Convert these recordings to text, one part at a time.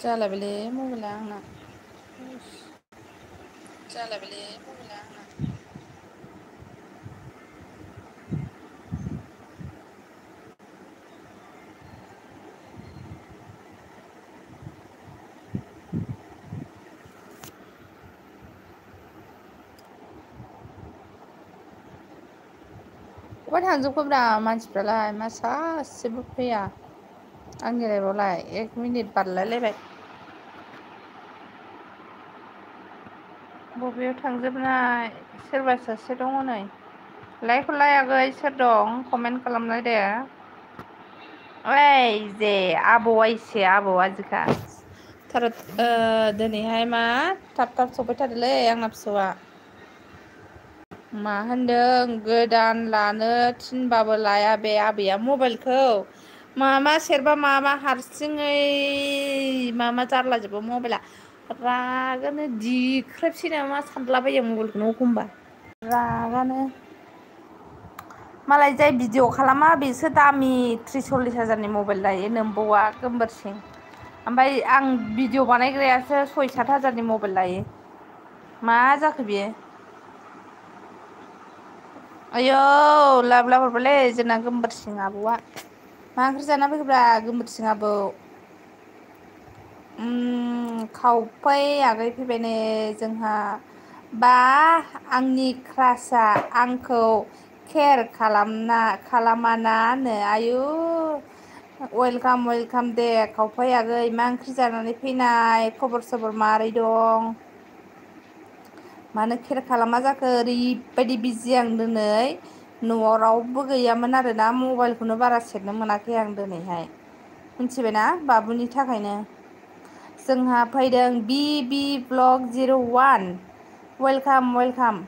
जालायबायलै मबाइला आंना जालायबायलै मबाइला आंना बहा थांजोबखोब्रा मानसिफ्रालाय मा सासेबो फैया आंनि लाइफआवलाय 1 मिनिट बारलायलायबाय बबेयाव थांजोबनाय सोरबा सासे दङ नै लाइक हरलाय आगै सोर दं कमेन्ट खालामलाय दे ओइ जे आबौ आइसे आबौ आजिखा दिनैहाय मा थाब थाब सफै थारोलै आंना फिसौआ मा होनदों गोदान लानो थिनबाबो लाया बे आबैया मबाइलखौ मामा सेरबा माबा हारसिङै मामा जारलाजोबो मबाइला रागानो दिख्रेबसै नामा सानलाबायो मबाइलखौनो एखमबा रागानो मालाय जाय भिडिअ खालामा बेसो दामि 30-40 हाजारनि मबाइल लायो नोंबावा गोमबोरसिं ओमफ्राय आं भिडिअ बानायग्रायासो 6-7 हाजारनि मबाइल लायो मा जाखो बियो आयौ लाब लाब हरबायलै जोंना गोमबोरसिं आबौआ मा ओंख्रि जाना फैखोब्रा गोमबोरसिं आबौ खावफै आगै फैबाय नै जोंहा बा आंनि क्रासआ आंखौ केयार खालामानो आयु वेलकाम वेलकाम दे खावफै आगै मा ओंख्रि जानानै फैनाय खबर सबर मारै दं मानो केयार खालामा जाखो ओरैबायदि बिजि आं दिनै न'आव रावबो गैयामोन आरोना मबाइलखौनो बारा सेरनो मोनाखै आं दिनैहाय मिथिबायना बाबुनि थाखायनो जोंहा फैदों बि ब्लक 01 वेलकाम वेलकाम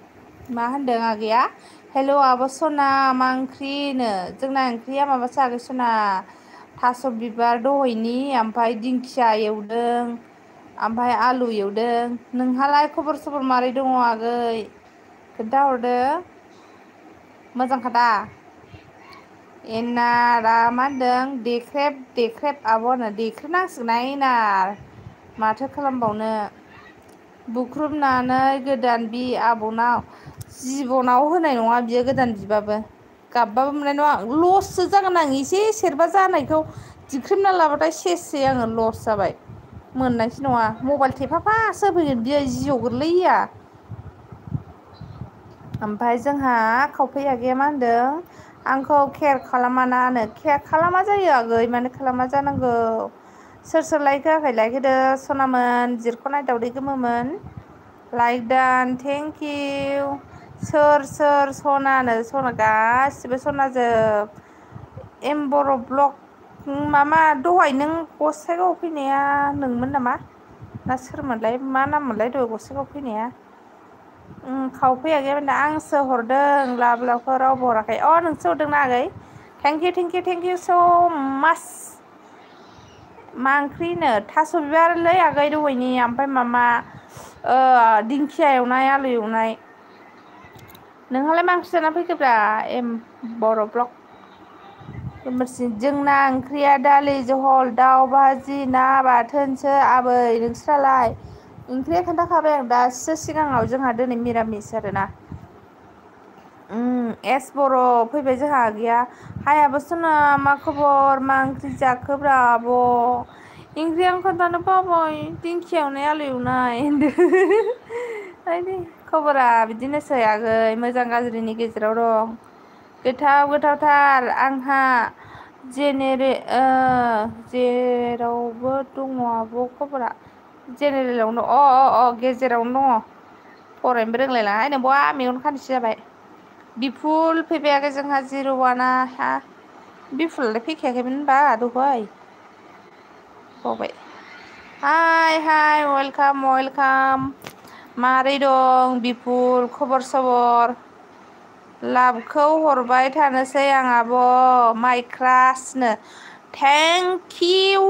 मा होनदों आगैया हेल' आब' सना मा ओंख्रिनो जोंना ओंख्रिया माबासो आगै सना थास' बिबार दहैनि ओमफ्राय दिंखिया एवदों ओमफ्राय आलु एवदों नोंहालाय खबर सबर मारै दङ आगै खोन्थाहरदो मोजांखादा एनारआ मा होनदों देख्रेब आब'नो देख्रेबनांसिगोनहाय एनार माथो खालामबावनो बुख्रुबनानै गोदान आब'नाव जिबनाव होनाय नङा बियो गोदान बिबाबो गाबबाबो मोननाय नङा लससो जागोन आं एसे सेरबा जानायखौ दिख्रेबना लाबाथाय सेससे आङो लस जाबाय मोननायसो नङा मबाइल थेफाफासो होफैगोन बियो जिअ गोरलैया ओमफ्राय जोंहा खावफै आगैया मा होनदों आंखौ केयार खालामानो केयार खालामा जायो आगै मानो खालामा जानांगौ सोर सोर लाइक होआखै लाइक होदो सनामोन जिरख'नाय दावदै गोमोमोन लाइक दान थेंकिउ सोर सनानो सना गासिबो सनाजोब एम बर' ब्लक मामा दहाय नों गसाइगाव फैनाया नोंमोन नामा ना सोरमोनलाय मा नाम मोनलाय दहाय गसाइगाव फैनाया खावफै आगैया होनदों आंसो हरदों लाब लाबखौ रावबो हराखै नोंसो हरदोंना आगै थेंकिउ स' माच मा ओंख्रिनो थास' बिबारलै आगै दहायनि ओमफ्राय मामा दिंखिया एवनाय आलु एवनाय नोंहालाय मा ओंख्रि जाना फैखोब्रा एम बर' ब्लक जोंना ओंख्रिया दालि जहल दाउ भाजि ना बाथोनसो आबै नोंस्रालाय ओंख्रिया खोन्थाखाबाय आं दासो सिगाङाव जोंहा दिनै मिरामिस आरोना एस बर' फैबाय जोंहा आगैया हाय आब' सना मा खबर मा ओंख्रि जाखोब्रा आब' ओंख्रियानो खोन्थानो बावबाय दिंखिया एवनाय आलु एवनाय होनदों खबरा बिदिनोसै आगै मोजां गाज्रिनि गेजेराव दं गोथावथार आंहा जेरावबो दङ आब' खबरा जेनेरेलावनो गेजेरावनो दङ फरायनोबो रोंलायलाङा नोंबा मेगन खानसि जाबाय बिपुल फैबायाखै जोंहा 01 हा बिपुलालाय फैखायाखैमोन होनबा दहाय बावबाय हाय वेलकाम मारै दं बिपुल खबर सबर लाभखौ हरबाय थानोसै आं आब' माइ क्रासनो थेंक इउ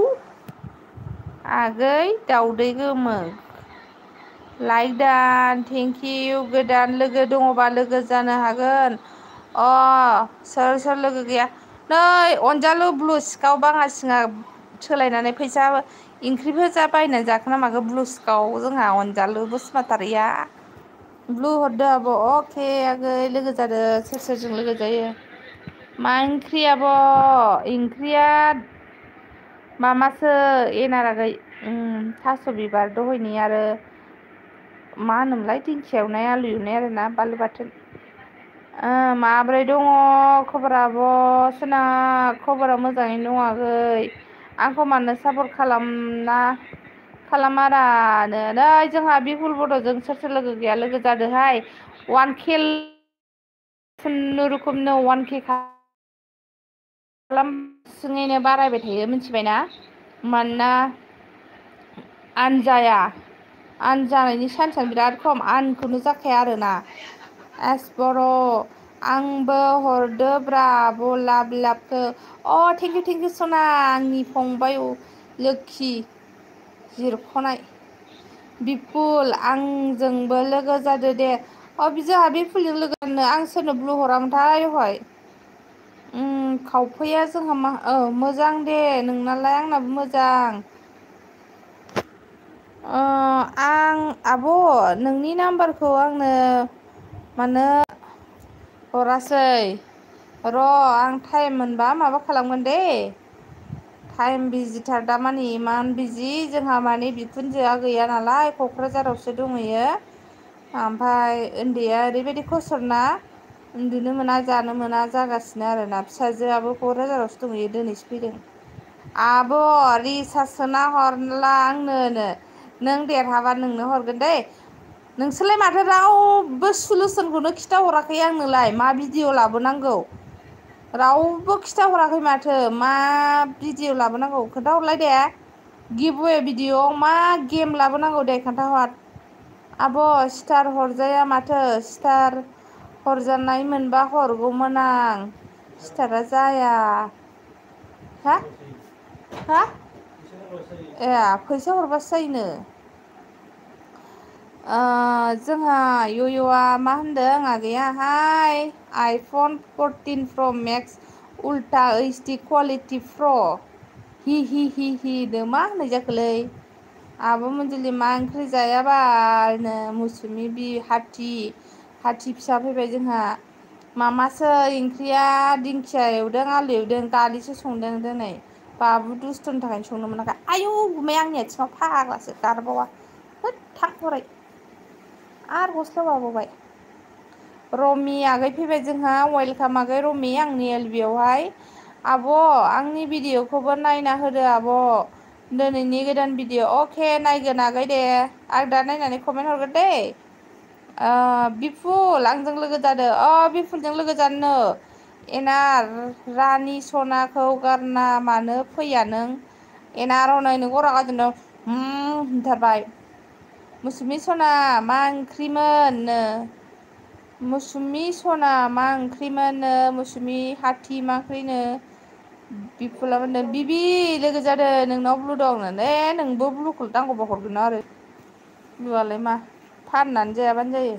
आगै दाउदै गोमो लाइक दान थेंक इउ गोदान लोगो दङबा लोगो जानो हागोन सोर लोगो गैया नै अनजालु ब्लु सिकाव बाङा सिङा सोलायनानै फैसा ओंख्रिबो बायनानै जाखोना माखो ब्लु सिकाव जोंहा अनजालु बसुमतारिया ब्लु हरदो आब' अके आगै लोगो जादो सोरजों लोगो जायो मा ओंख्रि आब' ओंख्रिया मामासो एनार आगै थास' बिबार दहयनि आरो मा होनोमोनलाय दिंखिया एवनाय आलु एवनाय आरोना बानलु बाथोन माब्रै दङ खबरा आब' सना खबरा मोजाङैनो दं आगै आंखौ मानो सापर्ट खालामारानो नै जोंहा बिपुल बड'जों सोर लोगो गैया लोगो जादोहाय 1K खुनुरुखुमनो 1K हारसिङैनो बारायबाय थायो मिथिबायना मानोना आन जानायनि चान्सआनो बिराद खम आनखौनो जाखाया आरोना बर' आंबो हरदोब्रा आब' लाभखौ थेंक इउ सना आंनि फंबाय लोखि जिरख'नाय बिपुल आंजोंबो लोगो जादो दे जोंहा बिपुलजों लोगो जानो आं सोरनो ब्लु हरामोनथाय हय खावफैया जोंहा मोजां दे नोंनालाय आंनाबो मोजां आं आब' नोंनि नाम्बारखौ आंनो मानो हरासै र' आं टाइम मोनबा माबा खालामगोन दे टाइम बिजिथार दामानि इमान बिजि जोंहा माने बिखुनजोआ गैया नालाय क'क्राझारावसो दंहैयो ओमफ्राय उन्दैया ओरैबायदि खसरना उन्दुनो मोना जानो मोना जागासिनो आरोना फिसाजोआबो क'क्राझारावसो दंहैयो दिनैसो फैदों आब' रिसार्ज सोना हरला आंनो नों देरहाबा नोंनो हरगोन दै नोंसोरलाय माथो रावबो सलुसनखौनो खिथाहराखै आंनोलाय मा भिडिअ' लाबोनांगौ रावबो खिथाहराखै माथो मा भिडिअ लाबोनांगौ खोन्थाहरलाय दे गिभवे भिडिअ मा गेम लाबोनांगौ दे खोन्थाहर आब' स्टार हरजाया माथो स्टार हरजानाय मोनबा हरगौमोन आं स्टारा जाया हा फैसा हरबासो जायोनो जोंहा यय'आ मा होनदों आगैयाहाय आइफन 14 प्र मेक्स उल्टा ओइसडि कुवालिटि प्र हि मा होननाय जाखोलै आब' मोनजलि मा ओंख्रि जायाबानो मौसुमि हाथि फिसा फैबाय जोंहा मामासो ओंख्रिया दिंखिया एवदों आलु एवदों दालिसो संदों दिनै बाबु दुस्थ'नि थाखायनो संनो मोनाखै आयौ गुमै आंनि आथिङाव फाग्लासो गारबावा होद थां हरै आरो गस्ला बावबोबाय रमि आगै फैबाय जोंहा वेलकाम आगै रमि आंनि एलबियावहाय आब' आंनि भिडिअ'खौबो नायना होदो आब' दिनैनि गोदान भिडिअ' अके नायगोन आगै दे आं दा नायनानै कमेन्ट हरगोन दै बिपुल आंजों लोगो जादो बिपुलजों लोगो जानोनो एनार रानि सनाखौ गारना मानो फैया नों एनार हनै नोंखौ रागा जोंदों होनथारबाय मौसुमि सना मा ओंख्रिमोननो मौसुमि सना मा ओंख्रिमोननो मौसुमि हाथि मा ओंख्रिनो बिपुला होनदों बिबि लोगो जादों नोंनाव ब्लु दं नोंबो ब्लुखौ नांगौबा हरगोन आरो ब्लुआलाय मा फाननानै जायाबानो जायो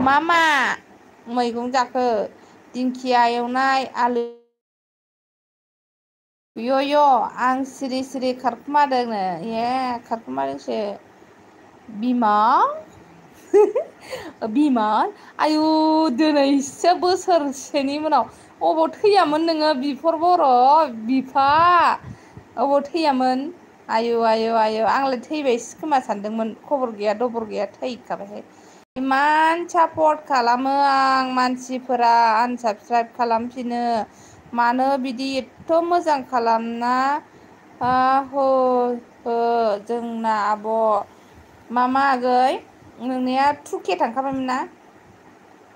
मा मैगं जाखो दिंखिया एवनाय आलु यय' आं सिरि सिरि खारखुमादोंनो खारखुमादोंसो बिमान आयु दिनैसो बोसोरसेनि उनाव अबाव थैयामोन नोङो बिफर बर' बिफा अबाव थैयामोन आयौ आंलाय थैबायसो खोमा सानदोंमोन खबर गैया दबर गैया थैखाबायहाय इमान सापर्ट खालामो आं मानसिफोरा आनसाबसक्राइब खालामफिनो मानो बिदि एथ' मोजां खालामना हो जोंना आब' मा आगै नोंनिया 2K थांखाबायमोन ना?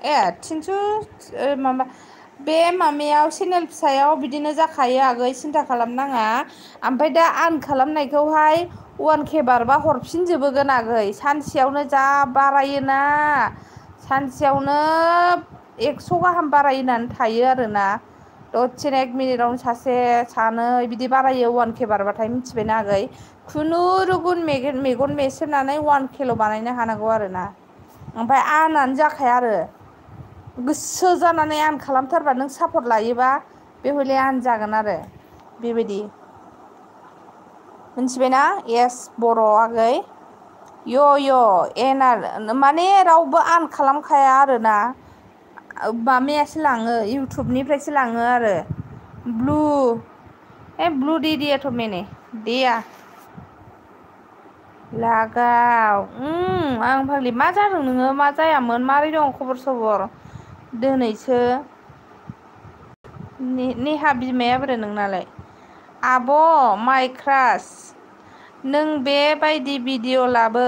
ए 300 माबा बे माबायाव चेनेल फिसायाव बिदिनो जाखायो आगै सिन्था खालामनाङा। ओमफ्राय दा आर्न खालामनायखौहाय 1K बारबा हरफिनजोबोगोन आगै सानसेयावनो जा बारायोना सानसेयावनो 100 गाहाम बारायनानै थायो आरोना। दसेनो 1 मिनिटावनो सासे सानै बिदि बारायो 1K बारबाथाय मिथिबायना आगै। खुनुरुखुम मेगन मेसेबनानै 1K ल' बानायनो हानांगौ आरोना। ओमफ्राय आर्नानो जाखाया आरो। गोसो जानानै आर्न खालामथारबा नों सापर्ट लायोबा बे हले आर्न जागोन आरो बेबायदि। मिथिबायना येस बर' आगै। एनार माने रावबो आर्न खालामखाया आरोना। माबायासो लाङो इउटुबनिफ्रायसो लाङो आरो। ब्लु दे दिया थ' मैंने दिया। लागाव आं फाग्लि मा जादों नोङो मा जायामोन माबोरै दं खबर सबर? दिनैसो नेहा बिमाया बोरो नोंनालाय? आब' माइ क्रास नों बेबायदि भिडिअ' लाबो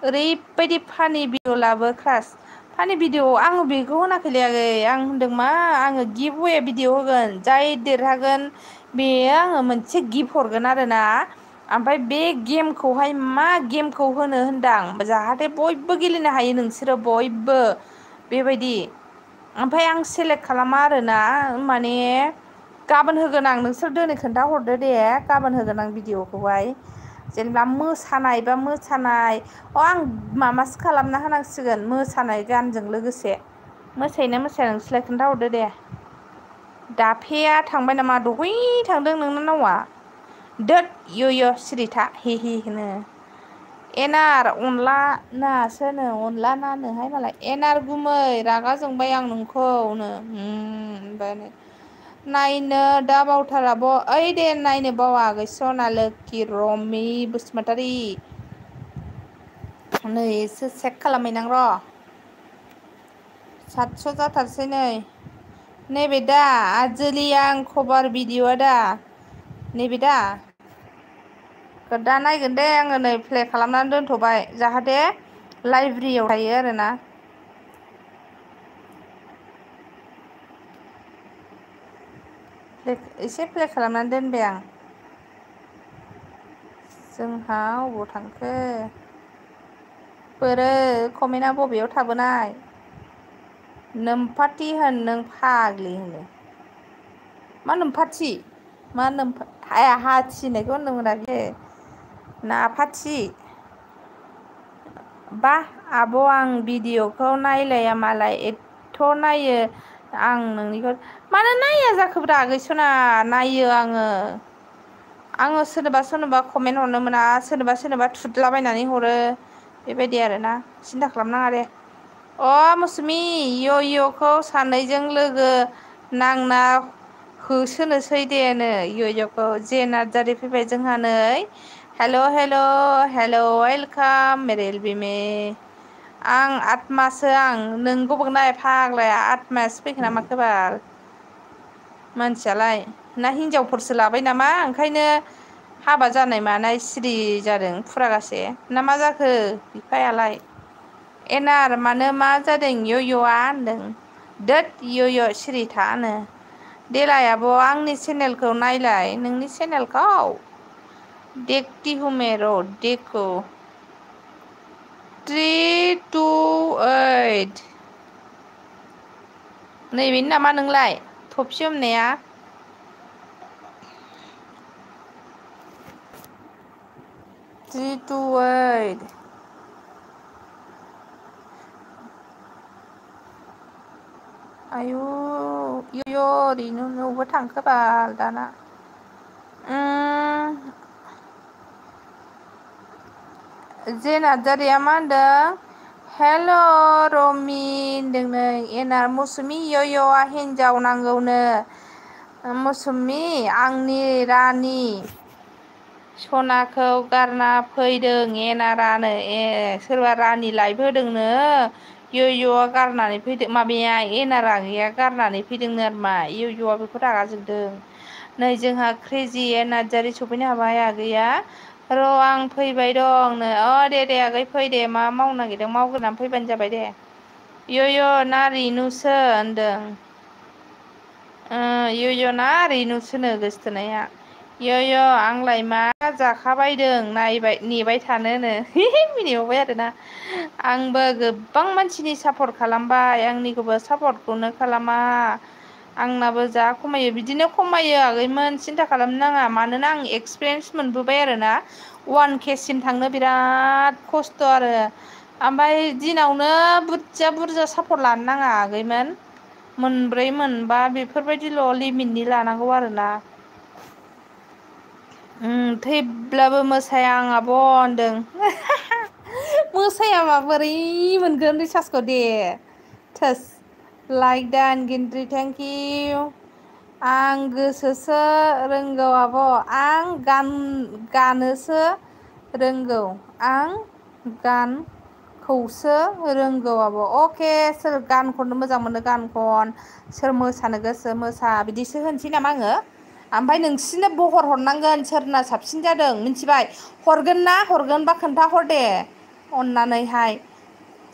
ओरैबायदि फानि भिडिअ' लाबो क्रास फानि भिडिअ' आङो बेखौ होनाखैलै आगै आं होनदों मा आङो गिफ्ट वे भिडिअ' होगोन जाय देरहागोन बेयो आङो मोनसे गिफ्ट हरगोन आरोना। ओमफ्राय बे गेमखौहाय मा गेमखौ होनो होनदां जाहाथे बयबो गेलेनो हायो नोंसोरो बयबो बेबायदि ओमफ्राय आं सेलेक्ट खालामा आरोना माने गाबोन होगोन आं नोंसोर दिनै खोन्थाहरदो दे गाबोन होगोन आं भिडिअ'खौहाय। जेनेबा मोसानाय बा मोसानाय आं माबासो खालामना होनांसिगोन मोसानाय गानजों लोगोसे। मोसायोना मोसाया नोंसोरलाय खोन्थाहरदो दे। दाफेया थांबाय नामा दहाय थांदों नोंना नावा? दोद इय' सिरि था हि हि होनो। एनार अनला नासोनो अनला नानोहाय मालाय एनार गुमै रागा जोंबाय आं नोंखौनो नायनो दा बावथारा ओइ दे नायनो बावा आगै सनालोखि रमि बसुमतारी नै एसे चेक खालामहैनां र'। 700 जाथारसै नै। नैबे दा आजोलि आं खबर भिडिअ'आ दा नैबे दा दा नायगोन दे आङो नै प्ले खालामनानै दोनथ'बाय जाहाथे लाइब्रेरियाव थायो आरोना। एसे प्ले खालामनानै दोनबाय आं। जोंहा अबाव थांखो? बोरो कमेन्टआ बबेयाव थाबोनाय? नोमफाथि होन नों फाग्लि होनो। मा नोमफाथि मा हाथि होननायखौ होननो मोनाखै। नाफाथि बा आब' आं भिडिअ'खौ नायलाया मालाय एथ' नायो। आं नोंनिखौ मानो नाया जाखोब्रा आगै सना नायो आङो। आङो सोरनोबा कमेन्ट हरनो मोना सोरनोबा थुदलाबायनानै हरो। बेबायदि आरोना सिन्था खालामनाङा दे। मौसुमि इय'-इय'खौ सानैजों लोगो नांना होसोनोसै दे नो इय'-इय'खौ जे नार्जारि फैबाय जोंहा नै हेल' वेलकाम मेरे एलबिमे आं आत्मासो आं नोंगौ नाय फाग्लाया आत्मायासो फैखो ना माखो बाल मानसियालाय ना हिनजावफोरसो लाबाय नामा ओंखायनो हाबा जानाय मानाय सिरि जादों फुरागासे ना मा जाखो बिफायालाय? एनार मानो मा जादों इय'-इय'आ होनदों दोद इय'-इय' सिरि था होनो। देलाय आब' आंनि चेनेलखौ नायलाय नोंनि चेनेलखौ देखती हूँ मैं रोज देखो 328 नैबेनो नामा नोंलाय थफि हमनाया? 328 आयु इय' ओरैनो अबावबा थांखो बाल दाना जे नार्जारिया मा होनदों हेल' रमि होनदों नै एनार मौसुमि इय'-इय'आ हिनजाव नांगौनो मौसुमि आंनि रानि सनाखौ गारना फैदों एनारानो सोरबा रानि लायफैदोंनो इय'-इय'आ गारनानै फैदों माबाया एनार आगैया गारनानै फैदोंनो आरो मा इय'-इय'आ बेखौ रागा जोंदों। नै जोंहा क्रेजि नार्जारि सफैनो हाबाय आगैया र' आं फैबाय दं नो दे आगै फै दे मा मावनो नागिरदों मावग्रोनानै फैबानो जाबाय दे इय' ना रिनुसो होनदों इय' ना रिनुसोनो गोसोथोनाया इय' आंलाय मा जाखाबायदों नायबाय नेबाय थानोनो मिनिबावबाय आरोना आंबो गोबां मानसिनि सापर्ट खालामबाय आंनिखौबो सापर्टखौनो खालामा आंनाबो जा खमायो बिदिनो खमायो आगैमोन सिन्था खालामनो नाङा मानोना आं एक्सपिरियेन्स मोनबोबाय आरोना 1K सिम थांनो बिराद खस्थ' आरो ओमफ्राय दिनावनो बुरजा सापर्ट लानो नाङा आगैमोन मोनब्रै मोनबा बेफोरबायदिल' लिमिटनि लानांगौ आरोना थैब्लाबो मोसाया आं आब' होनदों मोसायाबा बोरै मोनगोन रिसार्चखौ दे थोस लाइक दान गिनद्रि थेंक इउ आं गोसोसो रोंगौ आब' आं गानोसो रोंगौ आं गानखौसो रोंगौ आब' अके सोर गानखौनो मोजां मोनो गान खन सोर मोसानो गोसो मोसा बिदिसो होनसै नामा आङो ओमफ्राय नोंसिनो बहर हरनांगोन सोरना साबसिन जादों मिथिबाय हरगोन ना हरगोनबा खोन्थाहर दे अननानैहाय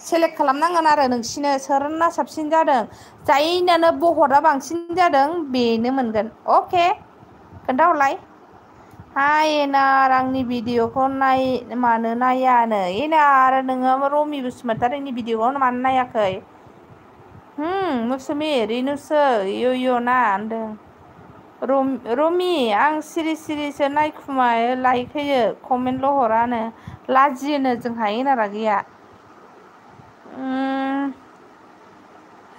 सेलेक्ट खालामनांगोन आरो नोंसिनो सोरना साबसिन जादों जायनानो बहरा बांसिन जादों बेनो मोनगोन अके खोन्थाहरलाय हाय एनार आंनि भिडिअखौ मानो नायानो एनार नोङो रमि बसुमतारिनि भिडिअखौ मानो नायाखै मौसुमि रिनुसो इय' ना होनदों रमि आं सिरिसो नायखुमायो लाइक होयो कमेन्टल' हरानो लाजियोनो जोंहा एनारा गैया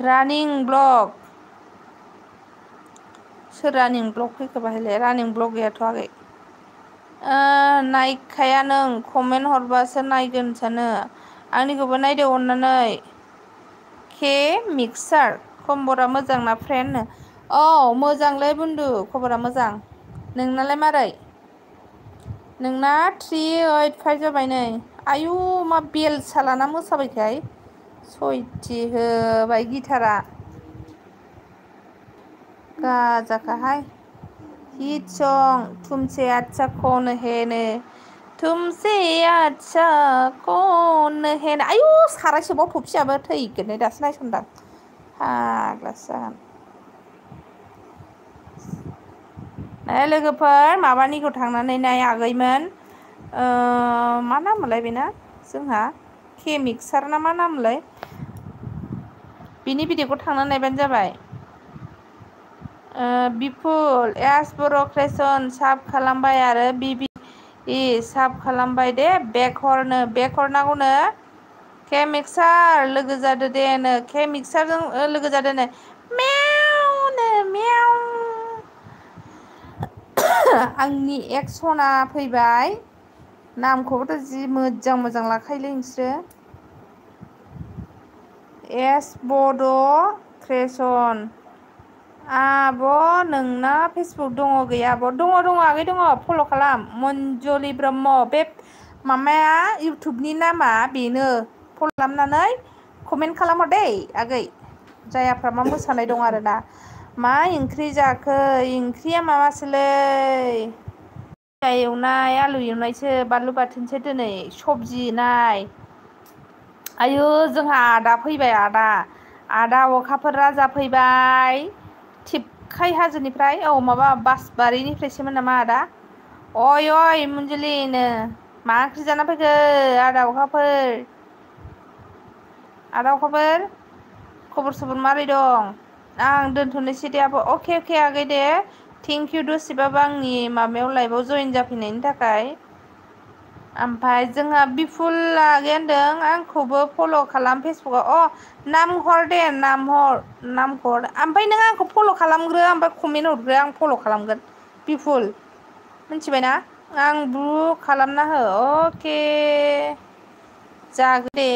रानिं ब्लग सोर रानिं ब्लग फैखो बाहायलाय रानिं ब्लग गैयाथ' आगै नायखाया नों कमेन्ट हरबासो नायगोन सानो आंनिखौबो नायदो अननानै के मिक्सार खम्बरा मोजां ना फ्रेन्ड औ मोजांलै बुन्दु खबरा मोजां नोंनालाय मारै नोंना 385 जाबाय नै आयु मा बेलसा लाना मोसाबायखाय सयथि होबाय गिटारा गाजाखाहाय हिट सं तुमसे अच्छा कौन है नो तुमसे अच्छा कौन है आयु सारायसोबाव थफियाबो थैगोन दासो नायसनदां फाग्लासो जागोन लोगोफोर माबानिखौ थांनानै नाय आगैमोन मा नाम मोनलाय बेना जोंहा के मिक्सार ना मा नामलाय बिनि भिडिअखौ थांनानै नायबानो जाबाय बिपुल एस बर' क्रेसन साब खालामबाय आरो साब खालामबाय दे बेक हरनांगौनो के मिक्सार लोगो जादो दे के मिक्सारजों लोगो जादोनो आंनि एक्स सना फैबाय नामखौबोथ' जि मोजां लाखायोलै नोंसोरो एस बड' क्रेसन आब' नोंना फेसबुक दङ गैया आब' दङ आगै दङ फल' खालाम मन्जलि ब्रह्म बे मामाया इउटुबनि नामा बेनो फल' खालामनानै कमेन्ट खालामहर दै आगै जायाफ्रा मा मोसानाय दं आरोना मा ओंख्रि जाखो ओंख्रिया माबासोलै एवनाय आलु एवनायसो बानलु बाथोनसो दिनै सबजि नाय आयु जोंहा आदा फैबाय आदा अखाफोर राजा फैबाय थिबखाय हाजोनिफ्राय माबा बासबारिनिफ्रायसोमोन नामा आदा अय मनजुलिनो मा ओंख्रि जाना फैखो आदा अखाफोर खबर सबर मारै दं आं दोनथ'नोसै दे आब' अके आगै दे थेंक इउ दसेबाबो आंनि माबायाव लाइभआव जयेन जाफैनायनि थाखाय ओमफ्राय जोंहा बिपुल आगैया होनदों आंखौबो फल' खालाम फेसबुकआव नाम हर दे नामखौ हर ओमफ्राय नों आंखौ फल' खालामग्रो ओमफ्राय कमेन्ट हरग्रो आं फल' खालामगोन बिपुल मिथिबायना आं बुक खालामना हो अके जागोन दे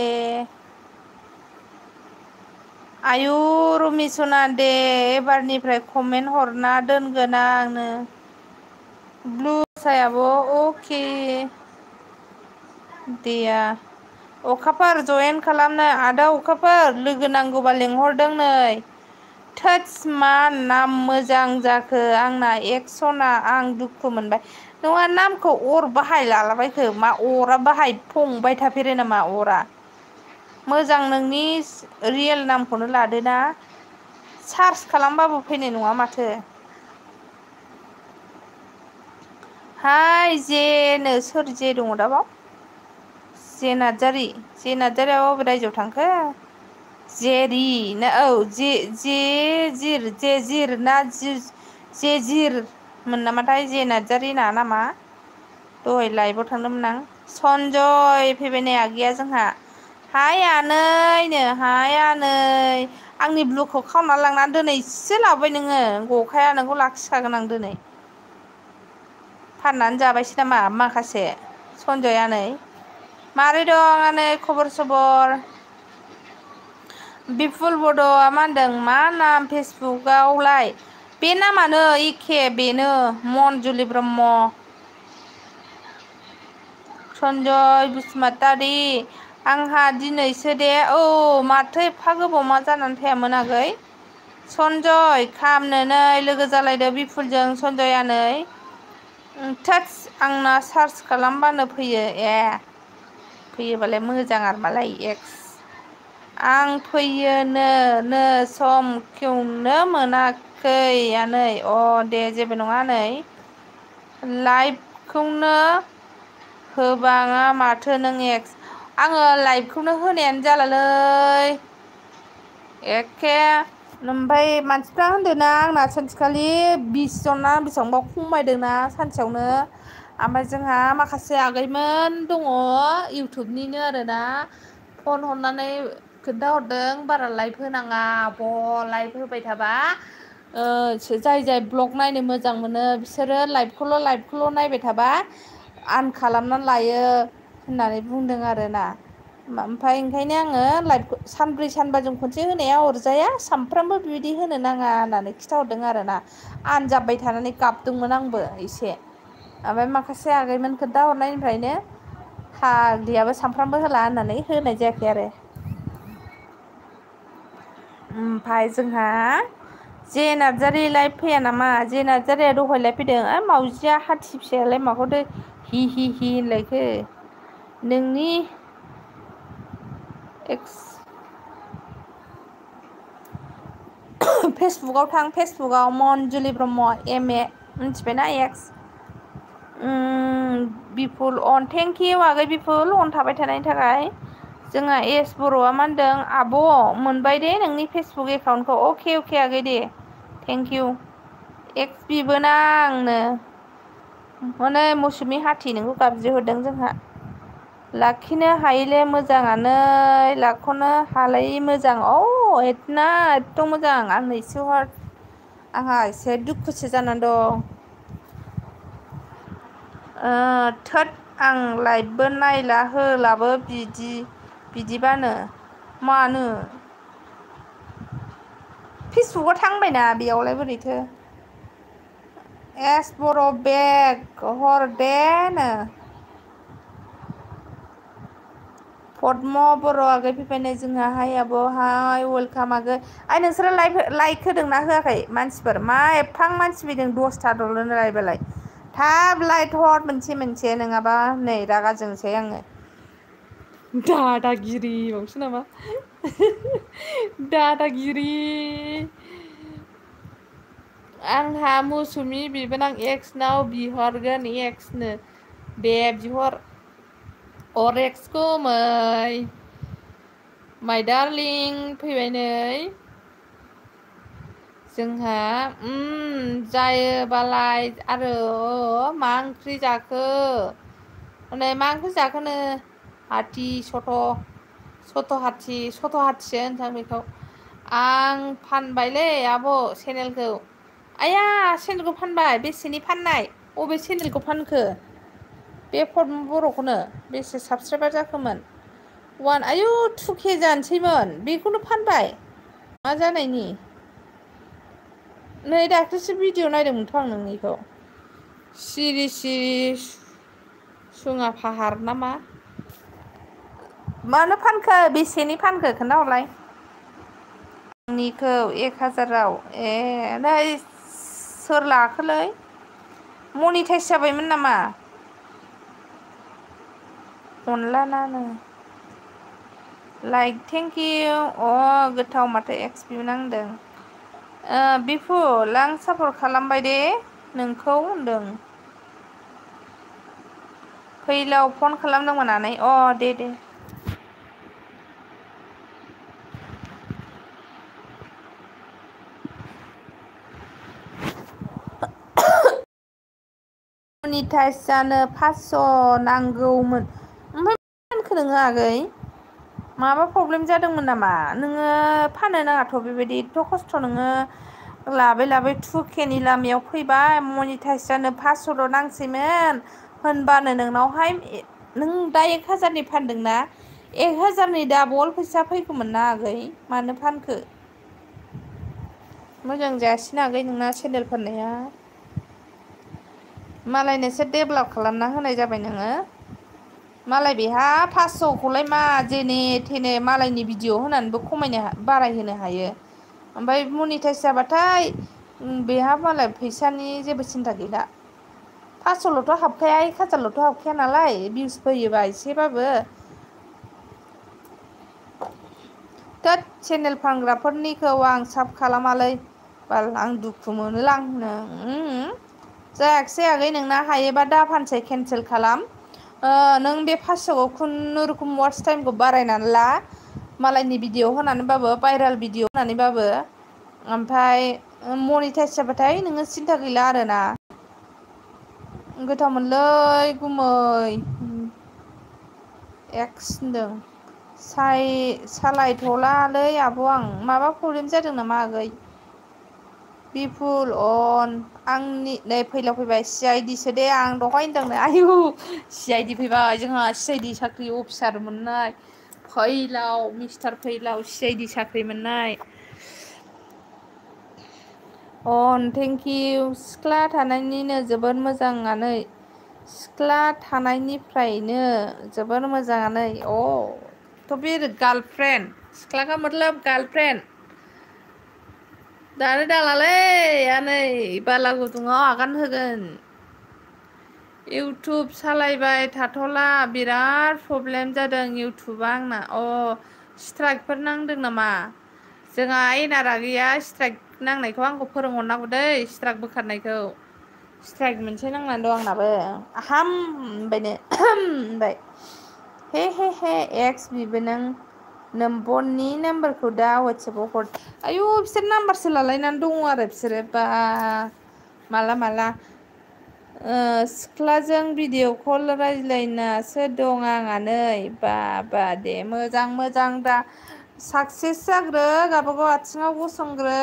आयु रमिसना दे एबारनिफ्राय कमेन्ट हरना दोनगोन आंनो ब्लु सायाब' अके देया अखाफोर जयेन खालामनो आदा अखाफोर लोगो नांगौबा लेंहरदों नै थोत्स मा नाम मोजां जाखो आंना एक्सना आं दुखु मोनबाय। नङा नामखौ अर बाहाय लालाबायखो मा अरा बाहाय फंबाय थाफेरो नामा अरा मोजां नोंनि रियेल नामखौनो लादो ना सार्च खालामबाबो फैनाय नङा माथो। हाय जेनो सोर जे दङ दा बाव जे नार्जारि जे नार्जारिया बबे रायजोआव थांखो जेरि ना औ जे जिर ना जे जिरमोन नामाथाय जे नार्जारि ना नामा दहाय लाइभआव थांदोंमोन आं सनजय फैबाय नै आगैया जोंहा हाय आनैनो हाय आनै आंनि ब्लुखौ खावना लांनानै दिनैसो लाबोबाय नोङो गखाया नोंखौ लाखिखागोन आं दिनै फाननानै जाबायसै नामा माखासे सनजय आनै मारै दं आनै खबर सबर बिपुल बड'आ मा होनदों मा नाम फेसबुकआवलाय बे नामानो एखे बेनो मनजुलि ब्रह्म सनजय बसुमतारी आंहा दिनैसो दे औ माथो एफा गोबाव मा जानानै थायामोन आगै सनजय खामनो लोगो जालायदो बिपुलजों सनजय आनै थोत्स आंना सार्च खालामबानो फैयो ए फैयोबालाय मोजां आरो मालाय एक्स आं फैयोनो सम खेवनो मोनाखै आनै अ दे जेबो नङा आनै लाइभखौनो होबाङा माथो नों एक्स आङो लाइभखौनो होनायानो जालालै एखे ओमफ्राय मानसिफ्रा होनदोंना आंना सानसेखालि 20 जन ना बेसेबांबा खमायदोंना सानसेयावनो ओमफ्राय जोंहा माखासे आगैमोन दङ इउटुबनिनो आरोना फन हरनानै खोन्थाहरदों बारा लाइभ होनाङा आब' लाइभ होबाय थाबा जाय ब्लग नायनो मोजां मोनो बिसोरो लाइभखौल' नायबाय थाबा आन खालामनानै लायो होननानै बुंदों आरोना ओमफ्राय ओंखायनो आङो लाइभखौ सानब्रै सानबाजों खनसे होनाया अरजाया सानफ्रामबो बिदि होनो नाङा होननानै खिन्थाहरदों आरोना आनजाबबाय थानानै गाबदोंमोन आंबो एसे ओमफ्राय माखासे आगैमोन खोन्था हरनायनिफ्रायनो फाग्लियाबो सानफ्रामबो होला होननानै होनाय जायाखै आरो ओमफ्राय जोंहा जे नार्जारि लाइभ फैया नामा जे नार्जारिया दहायलाय फैदों मावजिया हाथि फिसायालाय माखौथो हि हि होनलायखो नोंनि एक्स फेसबुकाव थां फेसबुकाव मनजुलि ब्रह्म एम ए मिथिबायना एक्स बिपुल अन थेंक इउ आगै बिपुल अन थाबाय थानायनि थाखाय जोंहा एस बर'आ मा होनदों आब' मोनबाय दे नोंनि फेसबुक एकाउन्टखौ अके आगै दे थेंक इउ एक्स बिबोना आंनो हनै मौसुमि हाथि नोंखौ गाबज्रिहरदों जोंहा लाखिनो हायोले मोजाङानो लाख'नो हालायै मोजां ना एथ' मोजां आंनो एसे हर आंहा एसे दुखुसो जानानै दं थोद आं लाइभबो नायला होलाबो बिदिबानो मानो फेसबुकाव थांबायना बेयावलाय बोरैथो एस बर' बेग हर देनो पद्म बर' आगै फैबायनो जोंहा हाय आब' हाय वेलकाम आगै नोंसोरो लाइक होदोंना होआखै मानसिफोर मा एफां मानसि फैदों 10थाल' लायबालाय थाब लाइट हर मोनसे नङाबा नै रागा जोंसै आङो दादागिरि बावसो नामा दादागिरि आंहा मौसुमि बिबोनां एक्सनाव बिहरगोन एक्सनो दे बिहर एक्सखौ माइ दारलिं फैबाय नै जोंहा जायोबालाय आरो मा ओंख्रि जाखो हनै मा ओंख्रि जाखोनो हाथि सथ' हाथिसो होनसां बेखौ आं फानबायलै आब' चेनेलखौ आइया चेनेलखौ फानबाय बेसेनि फाननाय अबे चेनेलखौ फानखो बे पद्म बर'खौनो बेसे साबसक्राइबार जाखोमोन आयु 2K जानोसैमोन बेखौनो फानबाय मा जानायनि नै दाख्लैसो भिडिअ' नायदोंमोनथ' आं नोंनिखौ सिरि सुङा फाहार नामा मानो फानखो बेसेनि फानखो खोन्थाहरलाय निखौ 1000आव नै सोर लाखोलै मनिटाइज जाबायमोन नामा अनलानानो लाइक थेंक इउ गोथाव माथो एक्सपि नांदों बिपुल आं सापर्ट खालामबाय दे नोंखौ होनदों फैलाव फन खालामदोंमोन आनै दे मनिटाइज जानो 500 नांगौमोन ओमफ्राय फानखो नोङो आगै माबा प्रब्लेम जादोंमोन नामा नोङो फाननो नाङाथ' बेबायदि एथ' खस्थ' नोङो लाबै 2Kनि लामायाव फैबाय मनिटाइज जानो 500ल' नांसैमोन होनबानो नोंनावहाय नों दा 1000नि फानदोंना 1000नि डाबल फैसा फैगौमोन ना आगै मानो फानखो मोजां जायासैना आगै नोंना चेनेल फाननाया मालायनोसो डेभेलप खालामना होनाय जाबाय नोङो मालाय बेहा 500खौलाय मा जेने थेने मालायनि भिडिअ होनानैबो बारायहोनो हायो ओमफ्राय मनिटाइज जाबाथाय बेहा मालाय फैसानि जेबो सिन्था गैला 500ल'थ' हाबखाया 1000ल'थ' हाबखाया नालाय भिउस फैयोबा एसेबाबो थोद चेनेल फानग्राफोरनिखौ आं साब खालामालै बाल आं दुखु मोनोलां जायाखिसै आगै नोंना हायोबा दा फानसै केन्सेल खालाम नों बे 500खौ खुनुरुखुम वाट्च टाइमखौ बारायनानै ला मालायनि भिडिअ होनानैबाबो भाइरेल भिडिअ होनानैबाबो ओमफ्राय मनिटाइस जाबाथाय नोङो सिन्था गैला आरोना गोथावमोनलै गुमै एक्स होनदों सालायथ'लालै आब' आं माबा प्रब्लेम जादों नामा आगै बिपुल आंनि नै फैलाव फैबाय CID सो दे आं दहाय होनदोंनो आयु CID फैबाय जोंहा CID साख्रि अफिसार मोननाय फैलाव मिस्टार फैलाव CID साख्रि मोननाय थेंक इउ सिख्ला थानायनिनो जोबोद मोजाङानो सिख्ला थानायनिफ्रायनो जोबोर मोजाङानो थ' बे गार्लफ्रेन्ड सिख्ला का मतलब गार्लफ्रेन्ड दानो दालालै आनै बाला गुदुङाव आगान होगोन इउटुब सालायबाय थाथ'ला बिराद प्रब्लेम जादों इउटुबा आंना स्ट्राइकफोर नांदों नामा जोंहा एनारा गैया स्ट्राइक नांनायखौ आंखौ फोरोंहरनांगौ दै स्ट्राइक बोखारनायखौ स्ट्राइक मोनसे नांनानै दं आंनाबो हाम होनबायनो होनबाय हे एक्स बिबो नों नोम्बरनि नाम्बारखौ दा वाट्सएपाव हर आयु बिसोर नाम्बारसो लालायनानै दङ आरो बिसोरो बा माला सिख्लाजों भिडिअ कल रायज्लायनासो दं आंहा नै बा दे मोजां दा साक्सेस जाग्रो गावबागाव आथिङाव गसंग्रो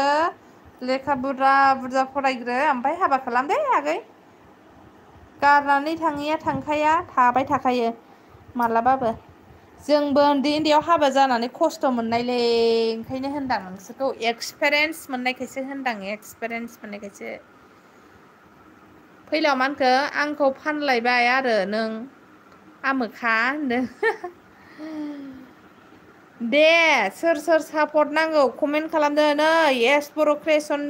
लेखा बुरजा फरायग्रो ओमफ्राय हाबा खालाम दे आगै गारनानै थाङैया थांखाया थाबाय थाखायो मालाबाबो जोंबो उन्दैयाव हाबा जानानै खस्थ' मोननायलै ओंखायनो होनदां नोंसोरखौ एक्सपिरियेन्स मोननायखायसो होनदां एक्सपिरियेन्स मोननायखायसो फैलाव मा होनखो आंखौ फानलायबाय आरो नों आमोखा होनदों दे सोर सापर्ट नांगौ कमेन्ट खालामदो नै एस बर' क्रियेसन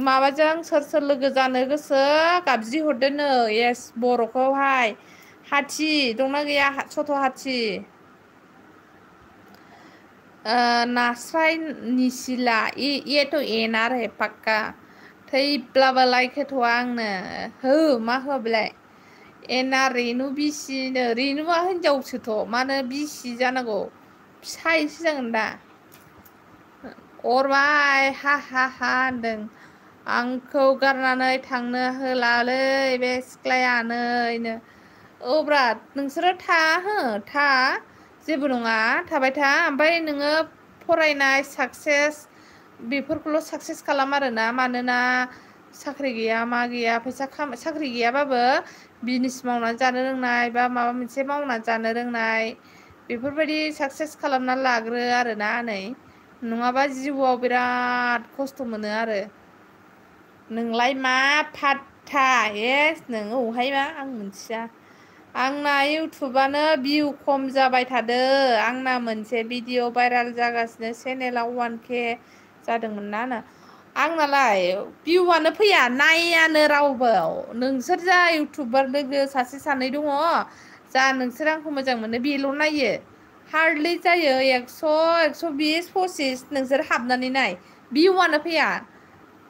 माबाजों सोर लोगो जानो गोसो गाबज्रि हरदो नै एस बर'खौहाय हाथि दंना गैया सथ' हाथि नास्राय निसिला एथ' एना आरो पाक्का थैब्लाबो लाइक होथ'वा आंनो हो मा होआ बेलाय एना रेनु बिसिनो रेनुआ हिनजावसोथ' मानो बिसि जानांगौ फिसायसो जागोन दा अरबाय हा होनदों आंखौ गारनानै थांनो होलालै बे सिख्लाया नैनो ब्रा नोंसोरो था जेबो नङा थाबाय था ओमफ्राय नोङो फरायनाय साक्सेस बेफोरखौल' साक्सेस खालाम आरोना मानोना साख्रि गैया मा गैया साख्रि गैयाबाबो बिजनेस मावनानै जानो रोंनाय बा माबा मोनसे मावनानै जानो रोंनाय बेफोरबायदि साक्सेस खालामना लाग्रो आरोना आनै नङाबा जिउआव बिराद खस्थ' मोनो आरो नोंलाय मा फात्ता नोङो अहायबा आं मिथिया आंना इउटुबानो भिउ खम जाबाय थादो आंना मोनसे भिडिअ भाइराल जागासिनो चेनेलाव 1K जादोंमोन ना आंनालाय भिउआनो फैया नायानो रावबो नोंसोर जा इउटुबार लोगो सासे सानै दङ जा नोंसोर आंखौ मोजां मोनो बेल' नायो हार्डलि जायो 100 120 25 नोंसोर हाबनानै नाय भिउआनो फैया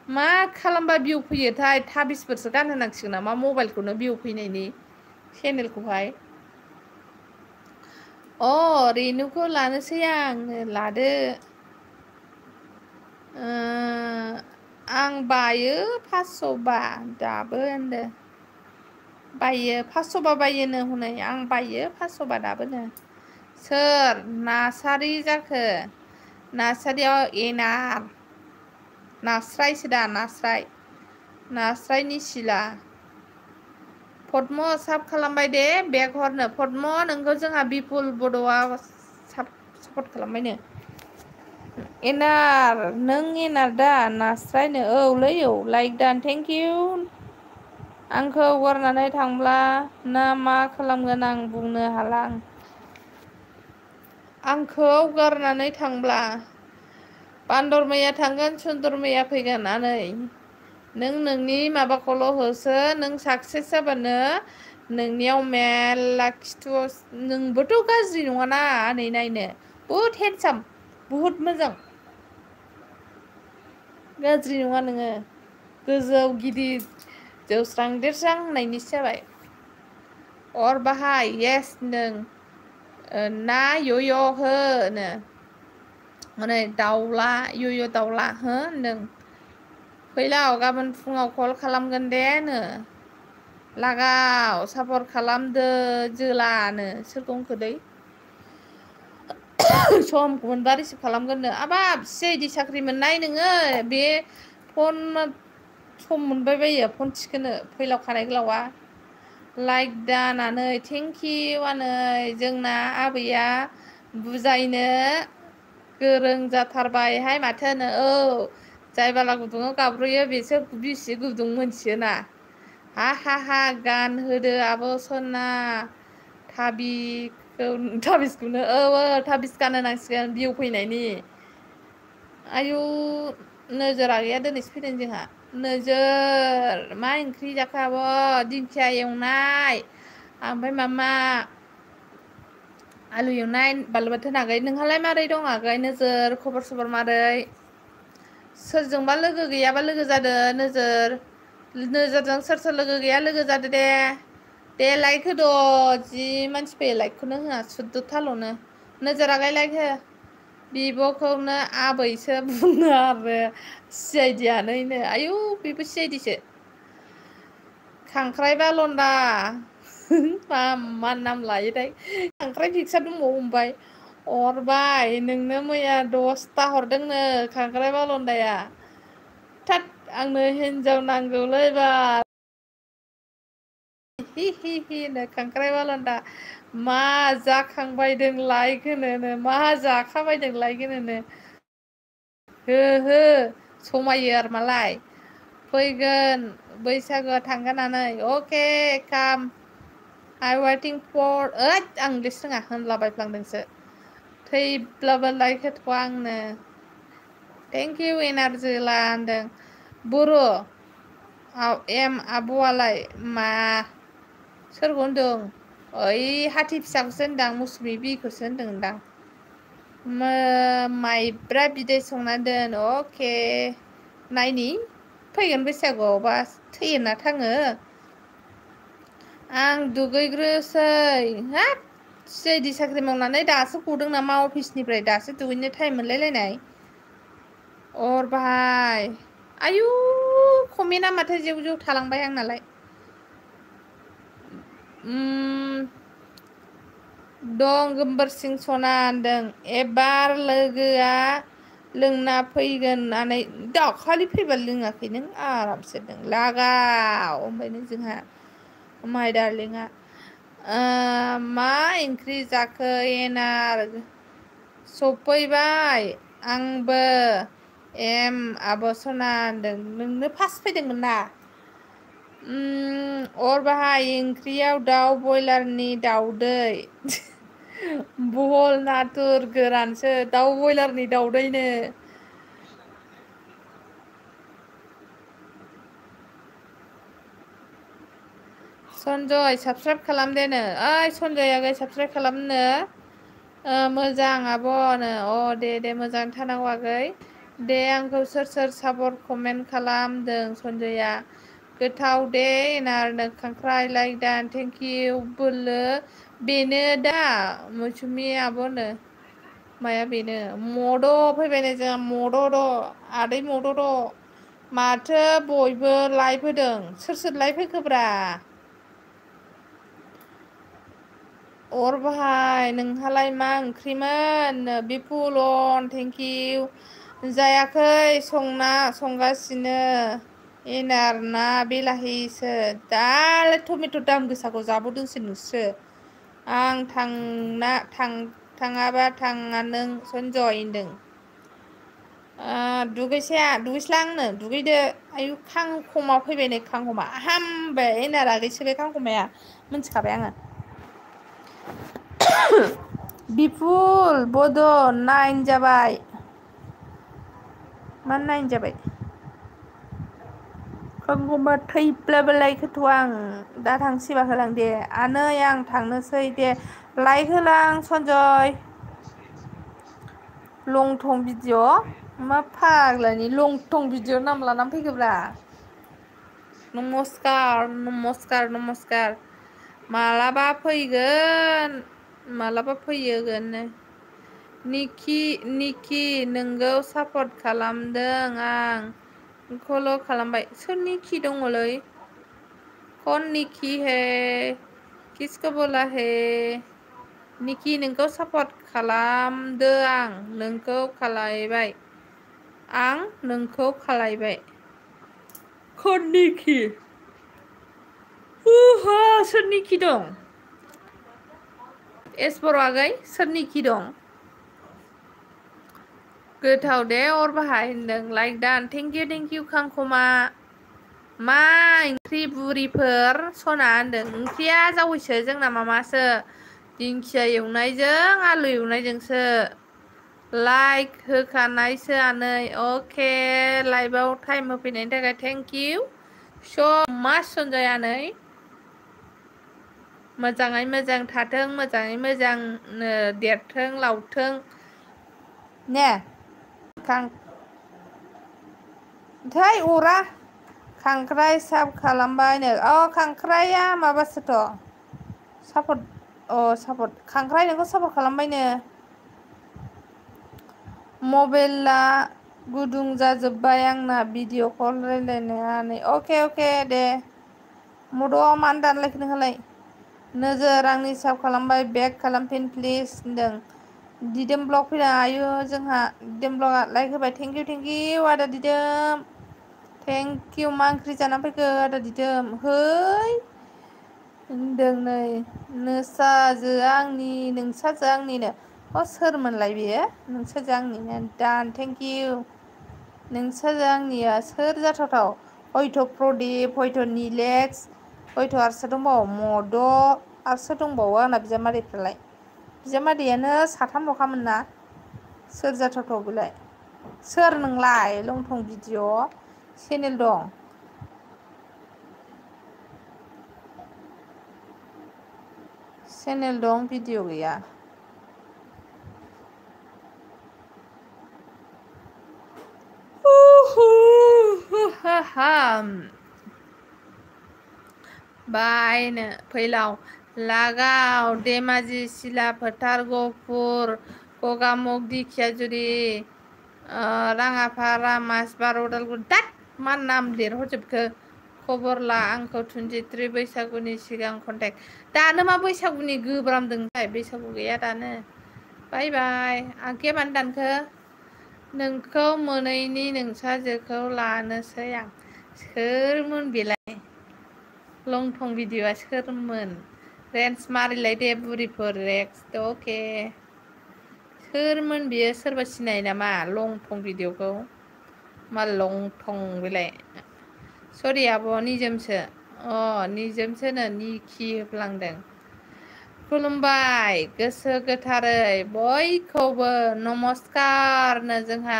मा खालामबा भिउ फैयोथाय 23फोरसो गानहोनांसिगोन नामा मबाइलखौनो भिउ फैनायनि चेनेलखौहाय रेनुखौ लानोसै आं लादो आं बायो 500 दाबो होनदो बायो 500 बायोनो हनै आं बायो 500 दाबोनो सोर नार्सारि जाखो नार्सारियाव एनार नास्रायसो दा नास्राय निसिला पद्म साब खालामबाय दे बेग हरनो पद्म नोंखौ जोंहा बिपुल बड'आ सापर्ट खालामबायनो एनार नों एनार दा नास्रायनो औलै लाइक दान थेंक इउ आंखौ गारनानै थांब्ला ना मा खालामगोन आं बुंनो हाला आंखौ गारनानै थांब्ला बान्दरमैया थांगोन सुन्दरमैया फैगोन आनै नों नोंनि माबाखौल' होसो नों साक्सेस जाबानो नोंनियाव मेरला खिथु नोंबोथ' गाज्रि नङाना आनै नायनो बुहुत हेन्डसाम बुहुत मोजां गाज्रि नङा नोङो गोजौ गिदिर जौस्रां देरस्रां होननायनिसो जाबाय अर बाहाय येस नों ना यय' होनो हनै दाउला यय' दाउला हो होनदों फैलाव गाबोन फुङाव कल खालामगोन दे नो लागाव सापर्ट खालामदो जोलानो सोरखौ होनखोदै समखौ मोनबा रिसिभ खालामगोननो हाबाब सिआइडि साख्रि मोननाय नोङो बे फन सम मोनबाय बायो फन थिखोनो फैलाव खानाय गोलावा लाइक दानानै थेंकिउ आनै जोंना आबैया बुजायनो गोरों जाथारबायहाय माथो होनो जाय बाला गुदुङाव गाब्र'यो बेसो बिसि गुदुं मोनथियोना हा गान होदो आब' सना थाबिसखौनो थाबिस गानहोनांसिगोन भिउ फैनायनि आयु नोजोरा गैया दिनैसो फैदों जोंहा नोजोर मा ओंख्रि जाखो आब' दिंखिया एवनाय ओमफ्राय माबा आलु एवनाय बानलु बाथोन आगै नोंहालाय मारै दं आगै नोजोर खबर सबर मारै सोरजोंबा लोगो गैयाबा लोगो जादो नोजोरजों सोर लोगो गैया लोगो जादो दे लाइक होद' जि मानसि फैयो लाइकखौनो होआ सुद्द'थाल'नो नोजोर आगै लाइक हो बिब'खौनो आबैसो बुङो आरो सिआइडि आनैनो आयु बेबो सिआइडिसो खांख्राइ बालन्दा मा नाम लायोथाय खांख्राइ पिक्सार दंबावो ओमफ्राय अरबाय नोंनो मैया 10ता हरदोंनो खांख्राइ बालन्दाया थोद आंनो हिनजाव नांगौलै बाल हि खांख्राइ बालन्दा मा जाखांबायदों लाइक होनोनो मा जाखाबायदों लाइक होनोनो हो समायो आरो मालाय फैगोन बैसागोआ थांगोनानै अके काम आइ वेटिं फर आं इंलिस रोङा होनलाबायफ्लांदोंसो थैब्लाबो लाइक होथ'वा आंनो थेंक इउ एनारजोला होनदों बर' आब'आलाय मा सोरखौ होनदों ओइ हाथि फिसाखौसो होनदां मौसुमि बिखौसो होनदोंदां माइब्रा बिदै संना दोन अके नायनि फैगोन बैसागुआवबा थैयोना थाङो आं दुगैग्रोसै हाब सिआइडि साख्रि मावनानै दासो गदों नामा अफिसनिफ्राय दासो दुगैनो टाइम मोनलायलायनाय अर बाहाय आयु कमेन्टआ माथो जेव जेव थालांबाय आंनालाय दं गोमबोरसिं सना होनदों एबार लोगोआ लोंना फैगोन होननानै दाखालि फैबा लोङाखै नों आरामसे नों लागाव ओमफ्राय नों जोंहा माइ दारलिंआ मा ओंख्रि जाखो एनार सफैबाय आंबो आब' सना होनदों नोंनो फार्स्ट फैदोंमोन ना अर बाहाय ओंख्रियाव दाउ बयलारनि दाउदै बहल नाथुर गोरानसो दाउ बयलारनि दाउदैनो सनजय साबसक्राइब खालामदेनो ओइ सनजय आगै साबसक्राइब खालामनो मोजां आब'नो दे मोजां थानांगौ आगै दे आंखौ सोर सापर्ट कमेन्ट खालामदों सनजया गोथाव दे एनारनो खांख्राइ लाइक दान थेंकिउ बोलो बेनो दा मौसुमि आब'नो माया बेनो मद' फैबायनो जोंहा मद' आदै मद' माथो बयबो लाइभ होदों सोर लाइभ होखोब्रा अर बाहाय नोंहालाय मा ओंख्रिमोन बिपुल थेंकिउ जायाखै संगासिनो एनार ना बेलाहिसो दालाय टमेट' दाम गोसाखौ जाबावदोंसो नोंस्रो आं थाङाबा थाङा नों सनजय होनदों दुगैस्लांनो दुगैदो आयु खांखमा फैबाय नै खांखमा हामबाय एनार आगैसो बे खांखमाया मिथिखाबाय आङो बिपुल बड' 9 जाबाय मा 9 जाबाय खांखमा थैब्लाबो लाइक होथ'आ आं दा थांसैबा होलां दे आनै आं थांनोसै दे लाइक होलां सनजय लंथं भिडिअ मा फाग्लानि लंथं भिडिअ नाम लानानै फैखोब्रा नमस्कार मालाबा फैगोन निकि नोंगौ सापर्ट खालामदों आं खल' खालामबाय सोर निकि दङलै कौन निकि है किसको बोला है निकि नोंखौ सापर्ट खालामदो आं नोंखौ खालायबाय कौन निकि सोर निकि दं बर' आगै सोर निकि दं गोथाव दे अर बाहाय होनदों लाइक दान थेंकिउ खांखमा मा ओंख्रि बुरिफोर सना होनदों ओंख्रिया जावैसो जोंना मामासो दिंखिया एवनायजों आलु एवनायजोंसो लाइक होखानायसो आनै अके लाइभआव टाइम होफैनायनि थाखाय थेंकिउ स' माच सनजय आनै मोजाङै मोजां थाथों मोजाङै मोजां देरथों लावथों ने थै अरा खांख्राइ साब खालामबायनो खांख्राइया माबासोथ' सापर्ट खांख्राइ नोंखौ सापर्ट खालामबायनो मबाइला गुदुं जाजोब्बाय आंना भिडिअ कल रायलायनानै अके दे मद' मानो दानलायखो नोंहालाय नोजोर आंनि साब खालामबाय बेक खालामफिन प्लिज होनदों दिदोम ब्लग फैदों आयु जोंहा दिदोम ब्लगआ लाइक होबाय थेंकिउ आदा दिदोम थेंकिउ मा ओंख्रि जानानै फैखो आदा दिदोम है होनदों नै नोंसाजोआ आंनिनो सोरमोनलाय बेयो नोंसाजोआ आंनिनो दान थेंकिउ नोंसाजोआ आंनिया सोर जाथावथाव हयथ' प्रदिप हयथ' निलेक्स हयथ' आरसो दंबावो मद' आरसो दंबावो आंना बिजामादैयानो साथामल'खामोन ना सोर जाथावथाव बेलाय सोर नोंलाय लंथं भिडिअ चेनेल दं भिडिअ गैया बायनो फैलाव लागाव धेमाजि सिला फोथार गहपुर गगामुख दिखियाजुलि राङापारा मासबार उदालगुरि दात मा नाम लिरहरजोबखो खबर ला आंखौ 23 बैसागुनि सिगां कन्टेक्ट दानो मा बैसागुनि गोब्रामदोंथाय बैसागु गैया दानो बाय आंखे मानो दानखो नोंखौ मोनैनि नोंसाजोखौ लानोसै आं सोरमोन बेलाय लंथं भिडिअ'आ सोरमोन रेन्स मारिलाय दे बुरिफोर रेक्स अके सोरमोन बियो सोरबा सिनायो नामा लंथं भिडिअ'खौ मा लंथं बेलाय सरि आब' निजोमसो निजोमसोनो निखि होफ्लांदों। खुलुमबाय गोसो गोथारै बयखौबो नमस्कारनो जोंहा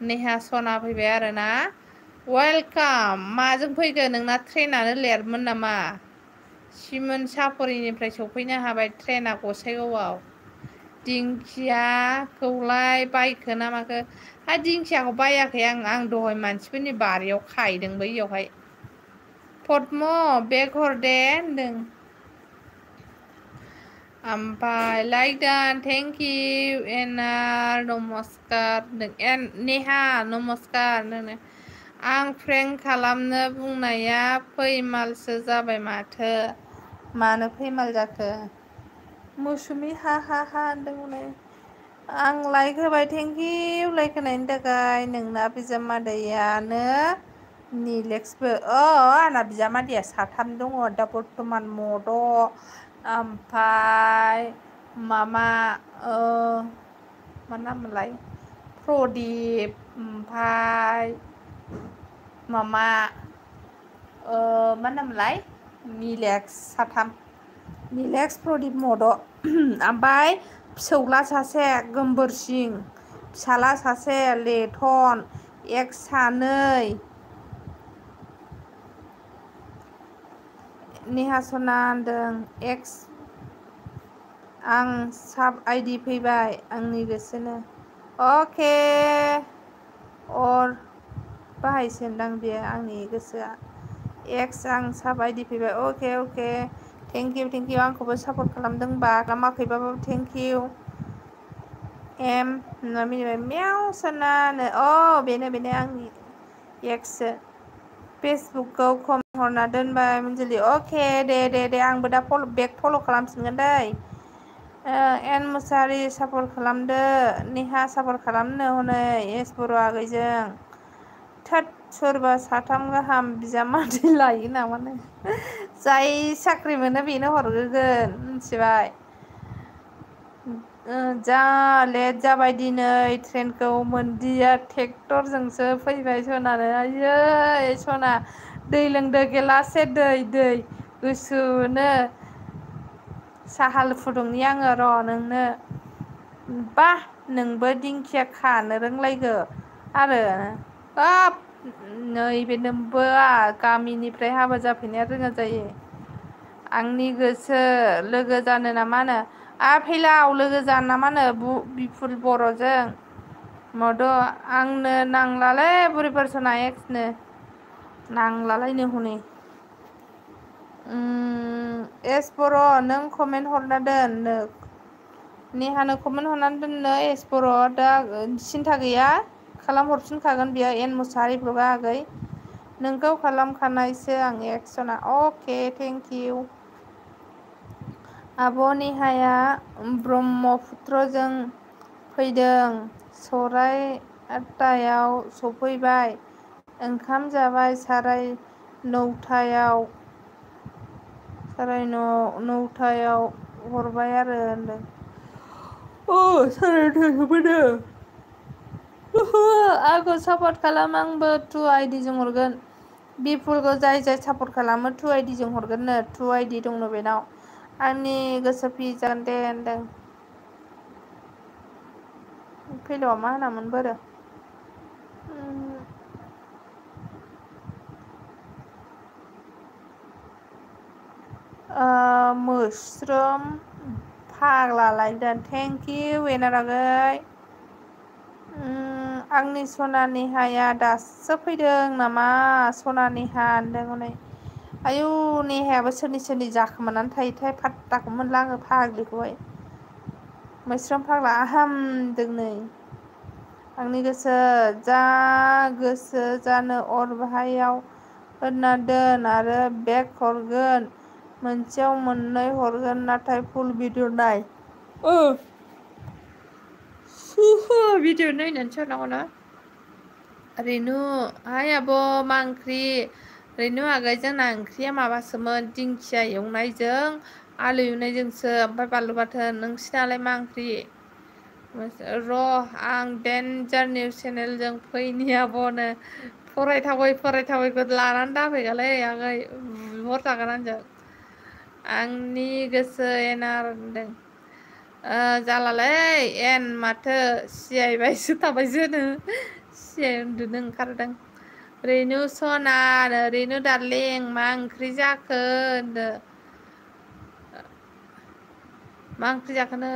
नेहा सना फैबाय आरोना। वेलकाम। माजों फैगोन नोंना ट्रेनानो लेटमोन नामा? सिमोन सापरिनिफ्राय सफैनो हाबाय ट्रेना गसाइगावआव। दिंखियाखौलाय बायखो ना माखो? दिंखियाखौ बायाखै आं दहाय मानसिफोरनि बारियाव खाहैदों बैयावहाय। पद्म बेग हरदे होनदों। ओमफ्राय लाइक डान थेंक इउ एनार नमस्कार नेहा नमस्कार होनो। आं प्रेंक खालामनो बुंनाया फैमालसो जाबाय माथो। मानो फैमाल जाखो? मौसुमि हा होनदों हनै। आं लाइक होबाय थेंक इउ लाइक होनायनि थाखाय। नोंना बिजामादैयानो निलेक्सबो आंना बिजामादैया साथाम दङ दा बर्थमान मद' ओमफ्राय मामा मा नाममोनलाय प्रदिप ओमफ्राय मामा मा नाममोनलाय निलेक्स साथाम। निलेक्स प्रदिप मद' ओमफ्राय फिसौला सासे गोमबोरसिं, फिसाला सासे लेथन, एक्स सानै। नेहा सना होनदों एक्स। आं साब आइडि फैबाय आंनि गोसोनो। अके अर बाहायसोनदां बेयो आंनि गोसोआ। एक्स आं साब आइडि फैबाय अके थेंक इउ आंखौबो सापर्ट खालामदोंबा खालामाखैबाबो थेंक इउ। एम मिनिबाय मियाव सोनानो बेनो आंनि एक्ससो। फेसबुकखौ कमेन्ट हरना दोनबाय मिन्जलि अके दे आंबो दा बेक फल' खालामफिनगोन दै। एन मुसाहारि सापर्ट खालामदो। नेहा सापर्ट खालामनो हनै एस बर' आगैजों। थोद सोरबा साथाम गाहाम बिजामादै लायो नामानो। जाय साख्रि मोनो बेनो हरग्रोगोन मिथिबाय। जा लेट जाबाय दिनै ट्रेनखौ मोनदिया ट्रेक्टरजोंसो फैबाय सनानो। आयै सना दै लोंदो गेलासे दै गुसुनो। साहा फुदुंनि आङो र' नोंनो। बा नोंबो दिंखिया खानो रोंलायगो आरो हाब नैबे नोंबोआ गामिनिफ्राय हाबा जाफैनाया रोङा जायो। आंनि गोसो लोगो जानो ना मा होनो फैलाव लोगो जानो ना मा होनो बिपुल बर'जों मद' आंनो नांलालै बुरि पार्सना एक्सनो नांलालायनो हनै। एस बर' नों कमेन्ट हरना दोन नेहानो कमेन्ट हरनानै दोननो एस बर' दा सिन्था गैया खालामहरफिनखागोन बियो एन मुसाहारि आगै नोंखौ खालामखानायसो आं एक्सना अके थेंक इउ। आब' नेहाया ब्रह्मपुत्रजों फैदों सराय आटटायाव सफैबाय ओंखाम जाबाय साराय नौटायाव हरबाय आरो होनदों। साराय नौटायाव सफैदों। आंखौ सापर्ट खालाम आंबो टु आइडिजों हरगोन। बिपुलखौ जाय सापर्ट खालामो टु आइडिजों हरगोननो टु आइडि दंनो बेनाव। आंनि गोसो फ्रि जागोन दे होनदों। फैलावआ मा होनामोन बोरो मोस्रोम फाग्ला लायदों थेंक इउ एनार आगै। आंनि सना नेहाया दासो फैदों नामा सना नेहा होनदों हनै। आयौ नेहायाबो सोरनि जाखोमानानै थायोथाय फात्ताखौ मोनला आङो फाग्लिखौहाय। मोस्रोम फाग्ला हामदों नै। आंनि गोसो जा गोसो जानो अर बाहायाव होना दोन आरो बेक हरगोन मोनसेयाव मोननै हरगोन नाथाय फुल भिडिअ नाय। भिडिअ नायनानैसो हरनांगौना। रेनु हाय आब' मा ओंख्रि? रेनु आगै जोंना ओंख्रिया माबासोमोन दिंखिया एवनायजों आलु एवनायजोंसो ओमफ्राय बानलु बाथोन। नोंसिनालाय मा ओंख्रि? र' आं डेन्जार निउस चेनेलजों फैनि आब'नो फरायथावै लानानै दाफैगोनलै आगै हर थागोन आंजों आंनि गोसो एनार होनदों जालालै एन माथो सियायबायसो थाबायसोनो सियाय उन्दुनो ओंखारदों रेनु सना रेनु दार्लिं मा ओंख्रि जाखो होनदो मा ओंख्रि जाखोनो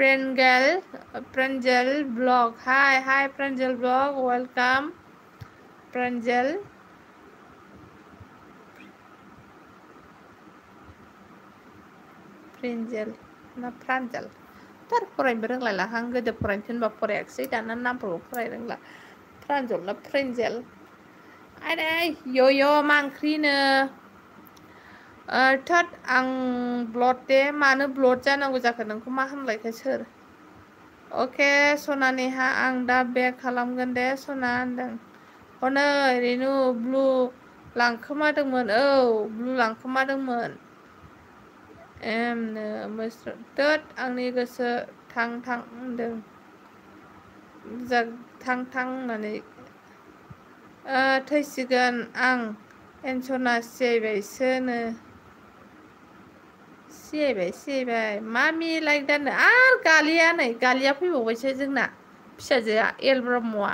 Pranjal vlog hi Pranjal vlog welcome Pranjal ना Pranjal थार फरायनोबो रोंलायला आं गोदो फरायनो थिनबा फरायाखिसै दाना नामफोरखौ फरायनो रोंला Pranjal ना Pranjal आरे यो मा ओंख्रिनो थोद आं ब्लड दे मानो ब्लड जानांगौ जाखो नोंखौ मा हामलायखो सोर अके सना नेहा आं दा बेक खालामगोन दे सना होनदों हनै रेनु ब्लु लांखोमादोंमोन ब्लु लांखोमादोंमोन एमनो मोस्रो थोद आंनि गोसो थां होनदों थां होननानै थैसिगोन आं एनसना सियायबायसोनो सियायबाय मा मिलायक दानो आरो गालिया फैबावबायसो जोंना फिसाजोआ एल ब्रह्मआ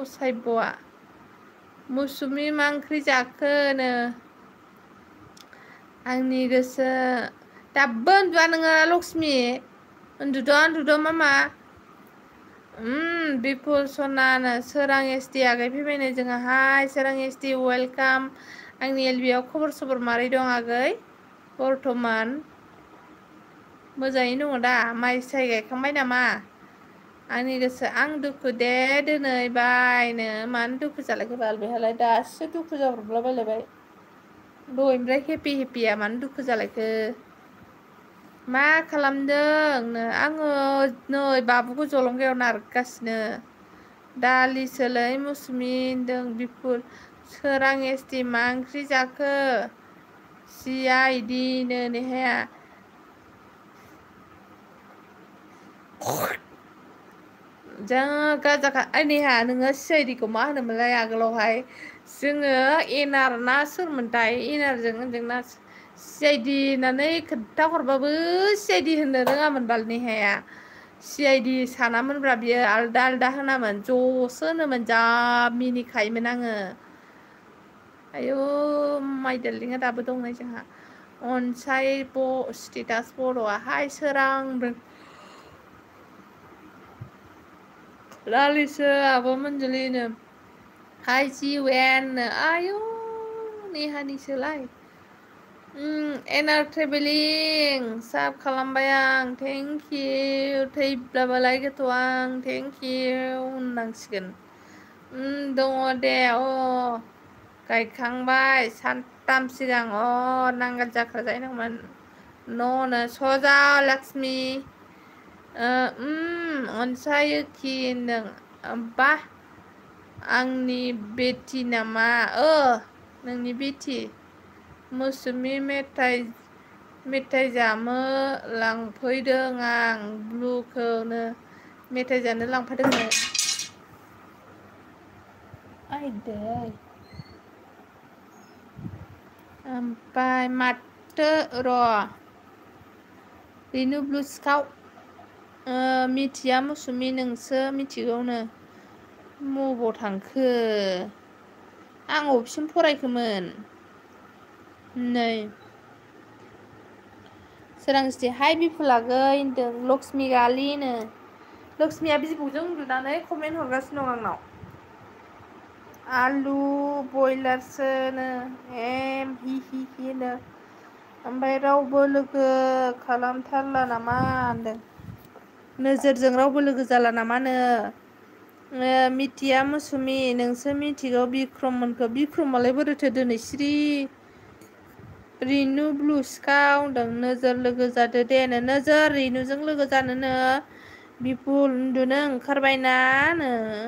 असायब'आ मुसुमि मा ओंख्रि जाखोनो आंनि गोसो दाबो उन्दुआ नोङो लक्ष्मि उन्दुद' मामा बिपुल सनानो सोरां एसटि आगै फैबायनो जोंहा हाय सोरां एसटि वेलकाम आंनि एलबिआव खबर सबर मारै दं आगै बर्थमान मोजाङैनो दङ दा माइ साय गायखांबाय नामा आंनि गोसो आं दुखु दे दिनै बायनो मानो दुखु जालायखो बाल बेहालाय दासो दुखु जाब्रबलाबायलायबाय दहायनिफ्राय हेपिया मानो दुखु जालायखो मा खालामदों आङो नै बाबुखौ जलंगायाव नारगासिनो दालिसोलै मुसुमि होनदों बिपुल सोरां एसटि मा ओंख्रि जाखो CIDनो नेहाया जा गाजाखा नेहा नोङो CIDखौ मा होनोमोनलाय आगोलावहाय जोङो एनआर ना सोरमोनथाय एनआरजों होनदोंना CID होननानै खोन्थाहरबाबो CID होननो रोङामोन बाल नेहाया CID सानामोनब्रा बियो आलदा होनामोन ज'सो होनोमोन जा मिनिखायोमोन आङो आयौ माइ दार्लिंआ दाबो दंनै जोंहा अनसाय स्टेटास बर'आ हाय सोरां लालिसो आब' मोनजुलिनो हाय जिवेन आयौ नेहानिसोलाय एनआर ट्रेभेलिं साब खालामबाय आं थेंक इउ थैब्लाबालाय गोथौ आं थेंक इउ होननांसिगोन दङ दे गायखांबाय सानथाम सिगां नांगाल जाख्रा जाहैनांगौमोन न'नो सजा लक्ष्मि अनसायोखि होनदों बा आंनि बेटि नामा नोंनि बेटि मुसुमि मेथाइ जामो लांफैदों आं ब्लुखौनो मेथाइ जानो लांफादोंनो आयदै ओमफ्राय माथो रेनु ब्लु सिखाव मिथिया मुसुमि नोंसो मिथिगौनो मबाव थांखो आं अबेसिम फरायखोमोन नै सोरांस्रि हाय बिपुलागै होनदों लक्ष्मि गालिनो लक्ष्मिया बिबौजों उन्दुनानै कमेन्ट हरगासिनो दं आंनाव आलु बयलारसोनो हि नो ओमफ्राय रावबो लोगो खालामथारला नामा होनदों नोजोरजों रावबो लोगो जाला नामानो मिथिया मुसुमि नोंसो मिथिगौ बिक्रममोनखौ बिक्रमालाय बोरैथो दिनै सिरि रेनु ब्लु सिखाव होनदों नोजोर लोगो जादो दे नोजोर रेनुजों लोगो जानोनो बिपुल उन्दुनो ओंखारबायना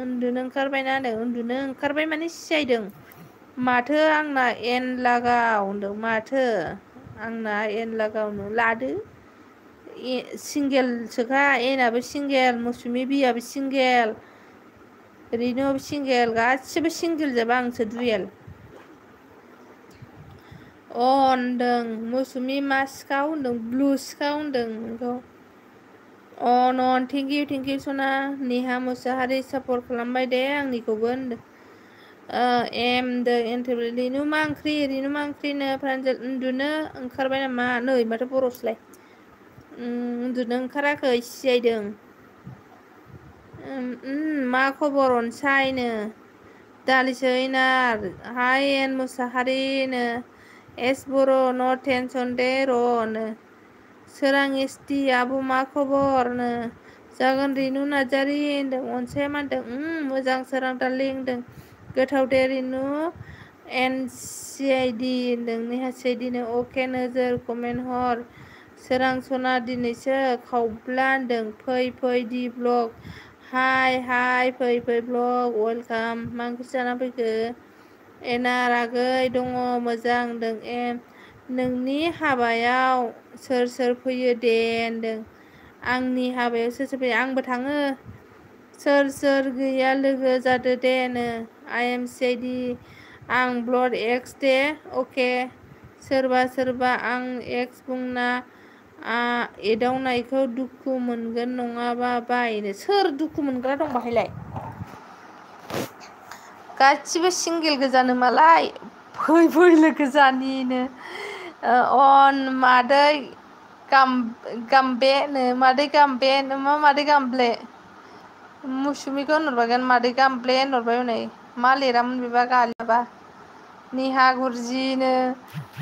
उन्दुनो ओंखारबाय माने सियायदों माथो आंना एन लागाव होनदों माथो आंना एन लागावनो लादो सिंगेलसोखा एनाबो सिंगेल मुसुमि बियाबो सिंगेल रेनुआबो सिंगेल गासिबो सिंगेल जोब आंसो दुयेल होनदों मौसुमि मा सिखाव होनदों ब्लु सिखाव होनदों नोंखौ अन थेंक इउ सना नेहा मुसाहारि सापर्ट खालामबाय दे आंनिखौबो होनदों रिनु मा ओंख्रिनो प्रान्जल उन्दुनो ओंखारबाय नामा नै माथो बर'सलाय उन्दुनो ओंखाराखै सियायदों मा खबर अनसायनो दालिसो इनार हाय एन मुसाहारिनो एस बर' न टेनसन दे र'नो सोरां एसटि आब' मा खबरनो जागोन रिनु नार्जारि होनदों अनसाया मा होनदों मोजां सोरां दारलिं होनदों गोथाव दे रिनु एन सि आइ डि होनदों नेहा सिआइडिनो अके नोजोर कमेन्ट हर सोरां सना दिनैसो खावब्ला होनदों फै दि ब्लग हाय फै ब्लग वेलकाम मा ओंख्रि जाना फैखो एनार आगै दङ मोजां होनदों नोंनि हाबायाव सोर फैयो दे होनदों आंनि हाबायाव सोर फैयो आंबो थाङो सोर गैया लोगो जादो दे no I am C I D आं ब्लड एक्स दे अके सोरबा आं एक्स बुंना एदावनायखौ दुखु मोनगोन नङाबा बायनो सोर दुखु मोनग्रा दं बाहायलाय गासिबो सिंगेल गोजानो मालाय फै लोगो जानिनो अन मादै गाम्बेनो मादै गाम्बे मा मादै गामब्ले मुसुमिखौ होनहरबायगोन मादै गामब्ले होनहरबाय हनै मा लिरामोन बेबा गालियाबा निहा गुरजिनो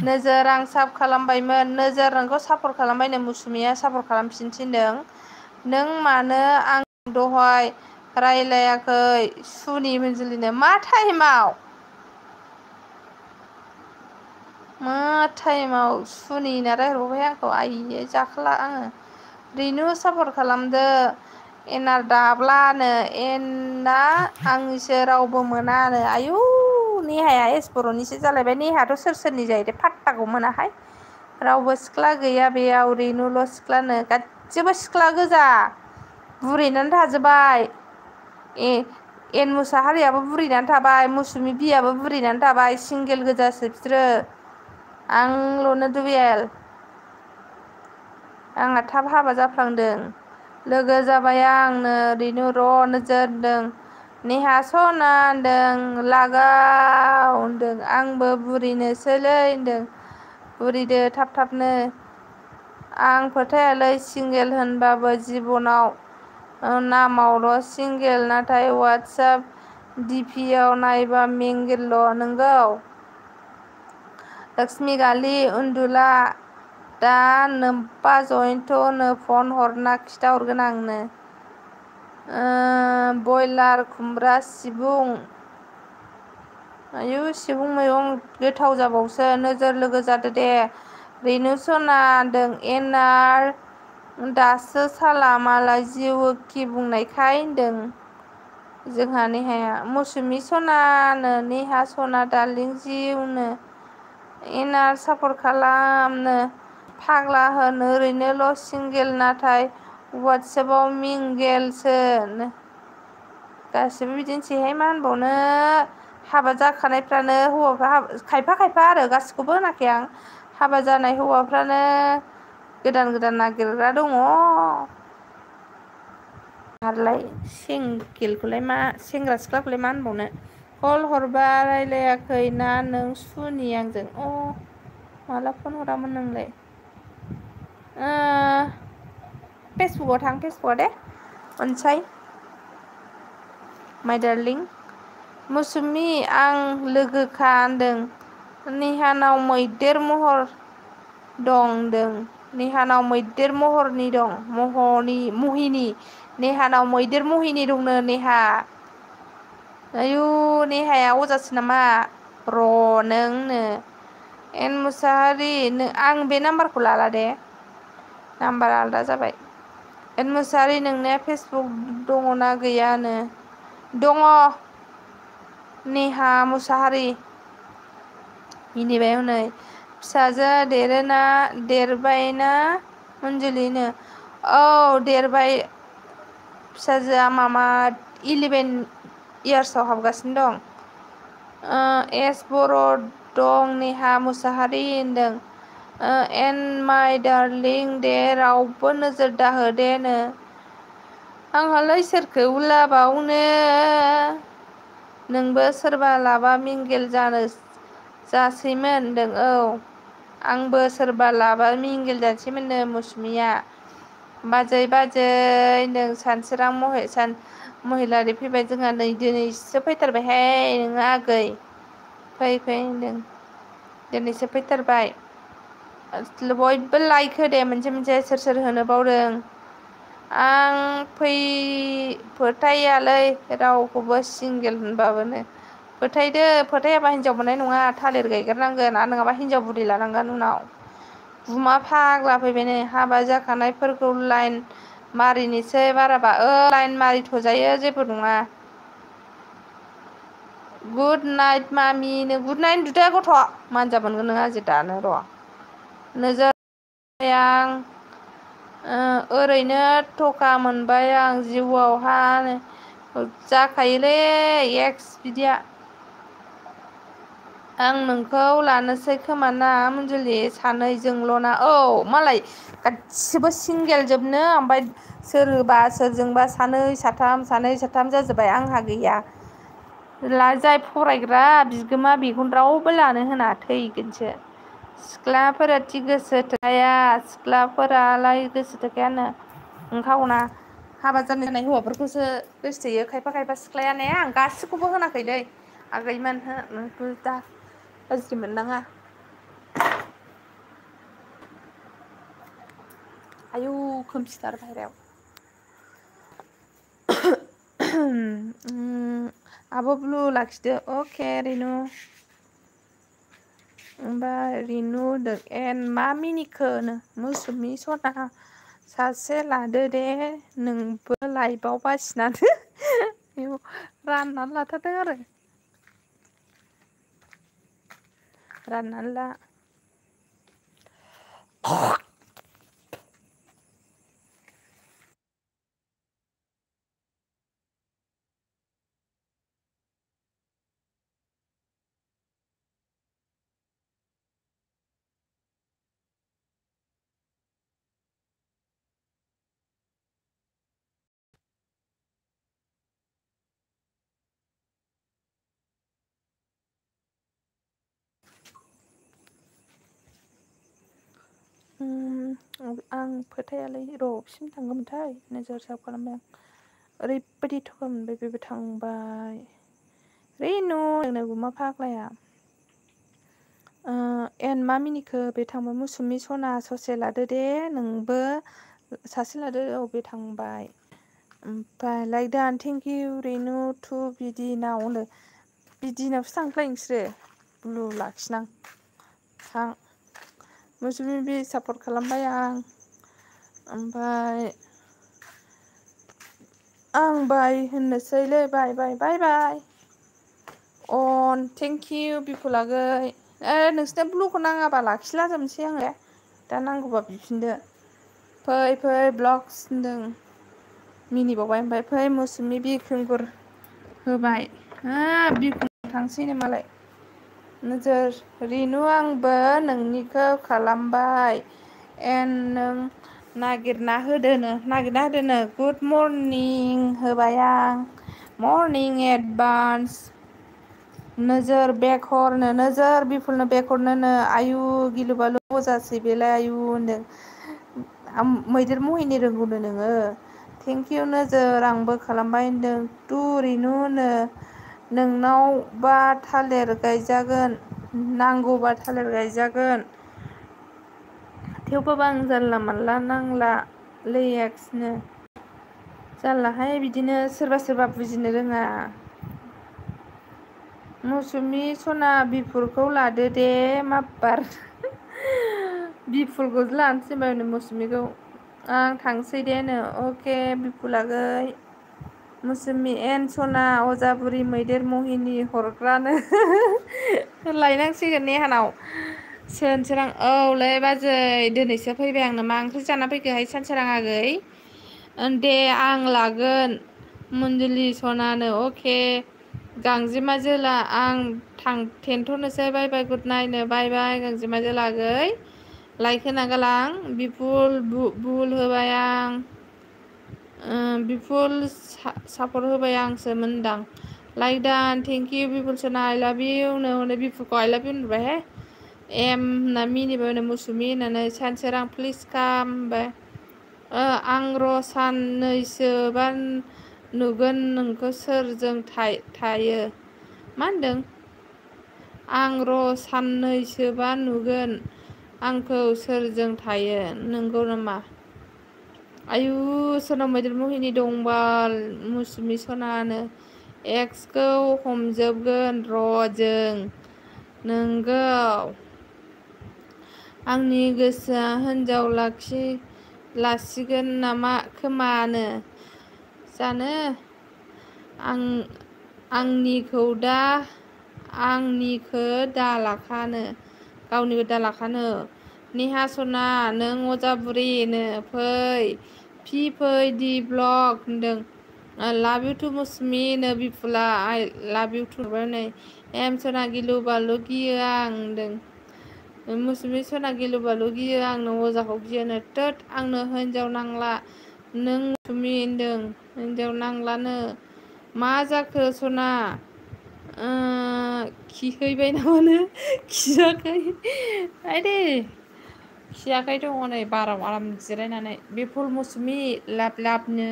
नोजोर आं साब खालामबायमोन नोजोर नोंखौ सापर्ट खालामबायनो मुसुमिया सापर्ट खालामफिन थिनदों नों मानो आं दहाय रायलायाखै सुनि मोनजिलिनो मा टाइमाव सुनिना रायहरबाय आंखौ आइयै जाखाला आङो रिनु सापर्ट खालामदो एनार दाब्लानो एना आंनिसो रावबो मोनानो आयु नेहाया एस बर'निसो जालायबाय नेहायाथ' सोरनि जायो फात्ताखौ मोनाहाय रावबो सिख्ला गैया बेयाव रिनुल' सिख्लानो गासिबो सिख्ला गोजा बुरैनानै थाजोब्बाय एन मुसाहारियाबो बुरैनानै थाबाय मुसुमि बियाबो बुरैनानै थाबाय सिंगेल गोजासो बिसोरो आंल'नो दुयेल आंहा थाब हाबा जाफ्लांदों लोगो जाबाय आंनो रिनु र' नोजोर होनदों नेहा सना होनदों लागाव होनदों आंबो बुरिनोसैलै होनदों बुरिदो थाबनो आं फोथायालै सिंगेल होनबाबो जिबनाव नामावल' सिंगेल नाथाय वाट्सएप डिपिआव नायबा मिंगेल नंगौ लक्ष्मी गालि उन्दुला दा नोम्पा जयन्तनो फन हरना खिथाहरगोन आंनो बयलार खुमब्रा सिबुं आयु सिबुं मैगं गोथाव जाबावसो नोजोर लोगो जादो दे रिनु सना होनदों एनार दासो साला मालाय जिउखि बुंनायखाय होनदों जोंहा नेहाया मौसुमि सनानो नेहा सना दार्लिं जिउनो एनार सापर्ट खालामनो फाग्ला होन ओरैनोल' सिंगेल नाथाय वाट्सएपआव मिंगेलसो गासिबो बिदिनोसैहाय मा होनबावनो हाबा जाखानायफ्रानो हौवाफ्रा खायफा आरो गासिखौबो होनाखै आं हाबा जानाय हौवाफ्रानो गोदान नागिरग्रा दङ आरोलाय सिंगेलखौलाय मा सेंग्रा सिख्लाखौलाय मा होनबावनो कल हरबा रायलायाखै ना नों सुनि आंजों माला फन हरामोन नोंलाय फेसबुकआव थां फेसबुकआव दे अनसाय माइ डार्लिं मौसुमि आं लोगोखा होनदों नेहानाव मैदेर महर दं होनदों नेहानाव मैदेर महरनि दं महिनि नेहानाव मैदेर महिनि दंनो नेहा आयु नेहाया अजासो नामा र' नोंनो एन मुसाहारि आं बे नाम्बारखौ लाला दे नाम्बारा आलादा जाबाय एन मुसाहारि नोंनिया फेसबुक दङना गैयानो दङ नेहा मुसाहारि मिनिबाय हनै फिसाजो देरबायना अनजलिनो औ देरबाय फिसाजोआ मामा 11 इयार्सआव हाबगासिनो दं एस बर' दं नेहा मुसाहारि होनदों एन माइ डार्लिं दे रावबो नोजोर दाहो दे नो आंहालाय सोरखौ लाबावनो नोंबो सोरबा लाबा मिंगेल जासैमोन होनदों औ आंबो सोरबा लाबा मिंगेल जानोसैमोननो मौसुमिया बाजै होनदों सानसोरां महिलारि फैबाय जोंहा नै दिनैसो फैथारबायहाय नोङो आगै फै होनदों दिनैसो फैथारबाय बयबो लाइक होदे मोनसे सोर होनो बावदों आं फोथायालै रावखौबो सिंगेल होनबाबोनो फोथायाबा हिनजाव मोननाय नङा थालिर गायग्रोनांगोन आरो नङाबा हिनजाव बुरि लानांगोन उनाव गुमा फाग्ला फैबाय नै हाबा जाखानायफोरखौ लाइन मारिनोसै बाराबा लाइन मारिथ'जायो जेबो नङा गुड नाइट मामि नो गुड नाइट उन्दुदो गथ' मानजा मोनगोन नों आजि दानो र' नोजोर आं ओरैनो थखा मोनबाय आं जिउआवहा जाखायोलै एक्स बिदिया आं नोंखौ लानोसै खोमा ना मन्जुलि सानैजोंल'ना औ मालाय गासिबो सिंगेल जोबनो ओमफ्राय सोरजोंबा सानै साथाम जाजोब्बाय आंहा गैया जाय फरायग्रा बिगोमा बेखौनो रावबो लानो होना थैगोनसो सिख्लाफोरा थि गोसो थोखाया सिख्लाफोरालाय गोसो थोखायानो ओंखावना हाबा जानाय हौवाफोरखौसो गोसोथोयो खायफा सिख्लाया ने आं गासिखौबो होनाखैलै आगैमोन हो दा गाज्रि मोननाङा आयौ खोमसिथार बाहेरायाव आब' ब्लु लाखिदो अके रेनु ओमफ्राय रिनु होनदों एन मा मिनिखो मौसुमि सना सासे लादो दे नोंबो लाइभआव बासिनानै राननानै लाथारदों आरो राननानै ला आं फोथायालै र' बिसिम थांगौमोनथाय नोजोर साब खालामबाय आं ओरैबायदि थगा मोनबाय बेबो थांबाय रेनु नोंनो गुमा फाग्लाया एन मा मिनिखो बे थांबाय मौसुमि सना ससे लादो दे नोंबो सासे लादो औ बे थांबाय ओमफ्राय लाइक दान थेंक इउ रेनु टु बिदिनावनो बिदिनावसो थांफ्लाय नोंसोरो ब्लु लाखिनां थां मौसुमि बे सापर्ट खालामबाय आं ओमफ्राय आं बाय होननोसैलै बाय अन थेंकिउ बिफुलागै नोंसिना ब्लुखौ नाङाबा लाखिला जोबनोसै आङो दा नांगौबा बिफिनदो फै ब्लक्स होनदों मिनिबावबाय ओमफ्राय फै मौसुमि बिरखंगुर होबाय बिरखं थांसैनो मालाय नोजोर रिनु आंबो नोंनिखौ खालामबाय एन नों नागिरना होदोनो गुड मर्निं होबाय आं मर्निं एडभान्स नोजोर बेक हरनो नोजोर बिफुलनो बेक हरनोनो आयु गिलु बालु अजासै बेलाय आयु होनदों मैदेर महिनि रोंगौनो नोङो थेंकिउ नोजोर आंबो खालामबाय होनदों टु रिनु होनो नोंनावबा थालिर गायजागोन नांगौबा थालिर गायजागोन थेवबाबो आं जानला मानला नांला लेक्सनो जारलाहाय बिदिनो सोरबा बुजिनो रोङा मौसुमि सना बिफुलखौ लादो दे माबार बिफुलखौसो लानो थिनबाय मौसुमिखौ आं थांसै देनो अके बिफुलागै मौसुमि एन सना अजा बुरि मैदेर महिनि हरग्रानो लायनांसिगोन नेहानाव सोनोसोरां औलै बाजै दिनैसो फैबाय आंनो मा ओंख्रि जाना फैखोहाय सानसोरां आगै दे आं लागोन मन्जुलि सनानो अके गांजेमा जोला आं थेनथ'नोसै बाय बाय गुड नाइटनो बाय बाय गांजेमा जोलागै लाइक होना गालां बिपुल बुल होबाय आं बिपुल सापर्ट होबाय आंसो मोनदां लाइक डान thank you Bipul Sana I लाभ इउ हनै बिपुलखौ आइ लाभ इउ होनबाय एम होनना मिनिबाय हनै मुसुमि होननानै सानसोरां प्लिज काम होनबाय आं र' साननैसोबा नुगोन नोंखौ सोरजों थायो मा होनदों आं र' साननैसोबा नुगोन आंखौ सोरजों थायो नंगौ नामा आयु सोरनाव मैदेर मुहिनि दंबाल मुसुमि सनानो एक्सखौ हमजोबगोन र' जों नोंगौ आंनि गोसोआ हिनजाव लासिगोन नामा खोमानो जानो आंनिखौ दालाखानो गावनिबो दालाखानो नेहा सना नों अजा बुरिनो फै दि ब्लग होनदों लाभ इउ टु मुसुमि नो बिपुला आइ लाभ इउ टु नै एम सना गिलु बालु गियो आं होनदों मुसुमि सना गिलु बालु गियो आंनो अजाखौ गियोनो थोद आंनो हिनजाव नांला नों मुसुमि होनदों हिनजाव नांलानो मा जाखो सना खिहैबाय नामानो खियाखै आइदै खियाखै दङ नै बाराव आराम जिरायनानै बिपुल मुसुमि लाब लाबनो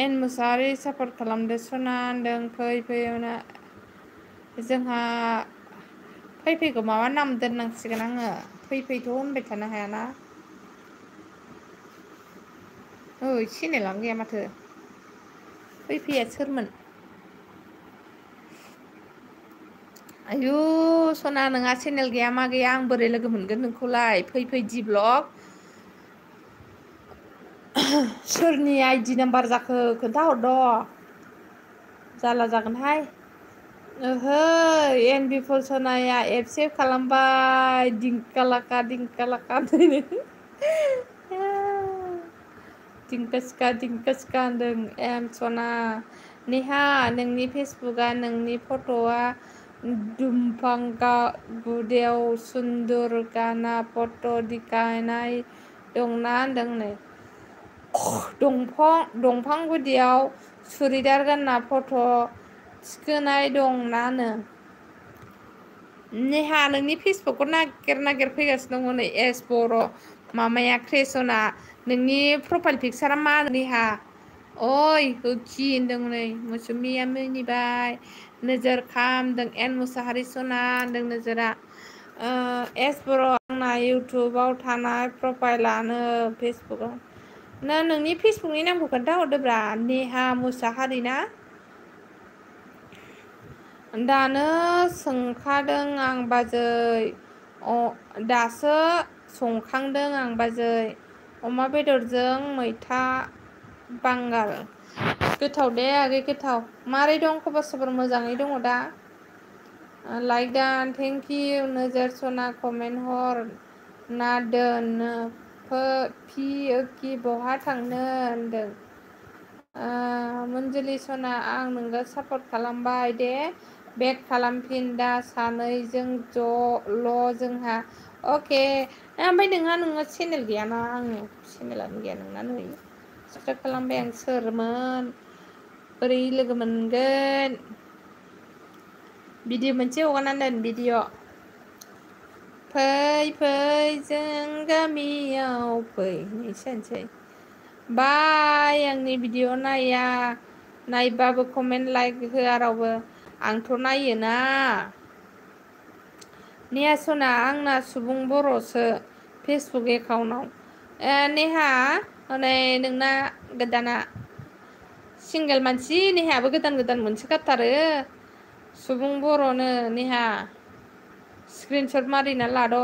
एन मुसाहारि सापर्ट खालामदो सना होनदों फै जोंहा फैखौ माबा नाम दोननांसिगोन आङो फैथ' होनबाय थानो हायाना ओइ सिनायलानो गैया माथो फैया सोरमोन आयु सना नोंहा चेनेल गैया मा गैया आं बोरै लोगो मोनगोन नोंखौलाय फै दि ब्लग सोरनि आइडि नाम्बार जाखो खोन्थाहरद' जारला जागोनहाय ओहो एन बिपुल सनाया सेभ खालामबाय दिंका लाका दिंका होनदों एम सना नेहा नोंनि फेसबुकआ नोंनि फट'आ दुमफां गुदियाव सुन्दर गाना फट' दिखांनाय दंना होनदों नै दंफां गुदियाव सुरिदार गानना फट' थिखोनाय दंनानो नेहा नोंनि फेसबुकखौ नागिर फैगासिनो दङ नै एस बर' मामाया क्रेसना नोंनि प्रफाइल पिकसारा मा नेहा ओइ होखि होनदों नै मुसुमिया मिनिबाय नोजोर खालामदों एन मुसाहारि सना होनदों नोजोरा एस बर' आंना इउटुबाव थानाय प्रफाइलानो फेसबुकआव नोंनि फेसबुकनि नामखौ खोन्थाहरदोब्रा नेहा मुसाहारि ना दानो सोंखादों आं बाजै दासो संखांदों आं बाजै अमा बेदरजों मैथा बांगाल गोथाव दे आगै गोथाव मारै दं खबर सबर मोजाङै दङ दा लाइक दान थेंक इउ नोजोर सना कमेन्ट हर ना दोन बहा थांनो होनदों मोनजुलि सना आं नोंखौ सापर्ट खालामबाय दे बेक खालामफिन दा सानैजों जोंहा अके ओमफ्राय नोङो चेनेल गैयाना आंनो चेनेलानो गैया नोंना नै साबसक्राइब खालामबाय आं सोरमोन बोरै लोगो मोनगोन भिडिअ मोनसे हगारनानै दोन भिडिअ फै जों गामियाव फै होनसै बाय आंनि भिडिअ नायबाबो कमेन्ट लाइक होआ रावबो आंथ' नायोना नेहा सना आंना सुबुं बर'सो फेसबुक एकाउन्टाव नेहा हनै नोंना गोदाना सिंगेल मानसि नेहायाबो गोदान मोनसोगारथारो सुबुं बर'नो नेहा स्क्रिनसट मारिना लाद'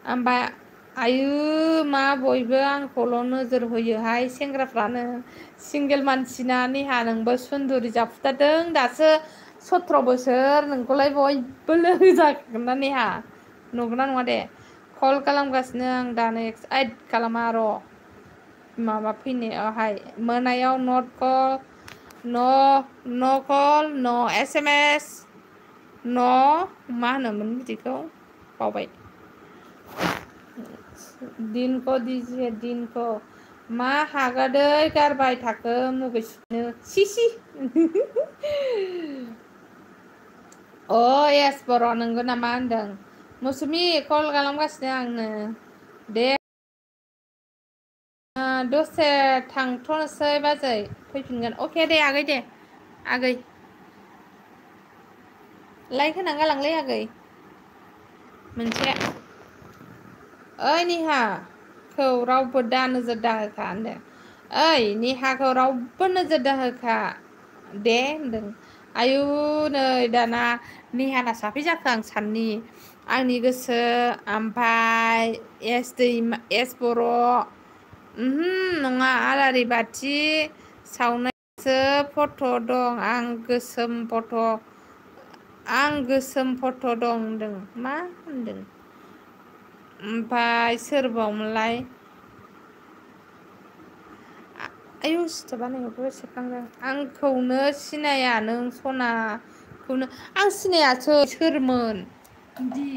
ओमफ्राय आयु मा बयबो आंखौल' नोजोर होयोहाय सेंग्राफ्रानो सिंगेल मानसिना नेहा नोंबो सुन्दुरि जाफुथारदों दासो 17 बोसोर नोंखौलाय बयबो लोगो जाखागोन ना नेहा नंगौना नङा दे कल खालामगासिनो आं दानो एक्साइट खालामा र' माबा फैनायावहाय मोनायाव नट कल न' SMS मा होनोमोन बिदिखौ बावबाय दिनखौ मा हागादै गारबाय थाखो मुगै सुनो सि येस बर' नोंगौ नामा होनदों मौसुमि कल खालामगासिनो आंनो दे दसे थांथ'नोसै बाजै फैफिनगोन अके दे आगै दे आगै लाइक होना गालांलै आगै मोनसे ओइ निहाखौ रावबो दा नोजोर दाहोखा होनदों ओइ निहाखौ रावबो नोजोर दाहोखा दे होनदों आयु नै दाना निहाना साफै जाखो आं साननि आंनि गोसो ओमफाय एस बर' नङा आलारि बाथि सावनायसो फट' दं आं गोसोम फट' दं होनदों मा होनदों ओमफाय सोरबावमोनलाय आयु सिथोबा नैबेखौबो सेबखांदों आंखौनो सिनाया नों सनाखौनो आं सिनायासै सोरमोन बिदि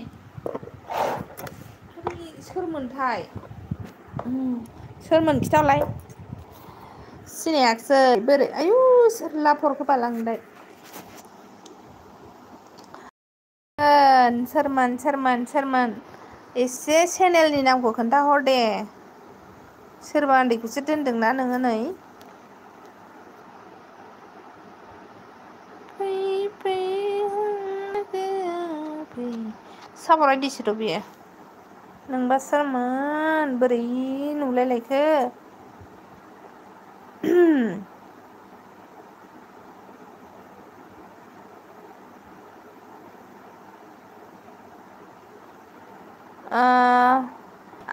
सोरमोनथाय सोरमोन खिथालाय सिनायाखिसै बोरै आयु सोर फरखौ बालांबाय सोरमोन एसे चेनेलनि नामखौ खोन्थाहर दे सोरबा उन्दैखौसो दोनदोंना नोङो नै साबराय दिसोथ' बियो नोंबा सोरमोन बोरै नुलायलायखो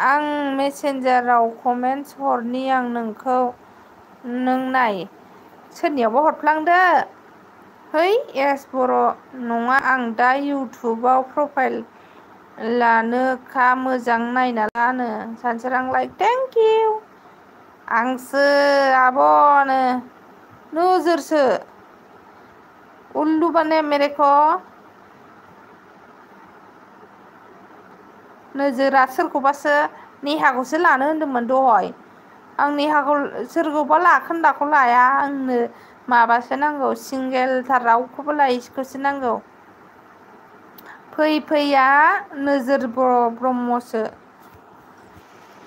आं मेसेन्जाराव कमेन्टस हरनि आं नोंखौ नों नाय सोरनियावबा हरफ्लांदो है एस बर' नङा आं दा इउटुबाव प्रफाइल लानोखा मोजां नायना लानो सानसोरांलाय थेंक इउ आंसो आब'नो नोजोरसो उल्लु बाने मेरेको नोजोरा सोरखौबासो नेहाखौसो लानो होन्दोंमोन दहाय आं नेहाखौ सोरखौबा लाखोन्दाखौ लाया आंनो माबासो नांगौ सिंगेलथार रावखौबो लायैखौसो नांगौ फैया नोजोर ब्रह्मसो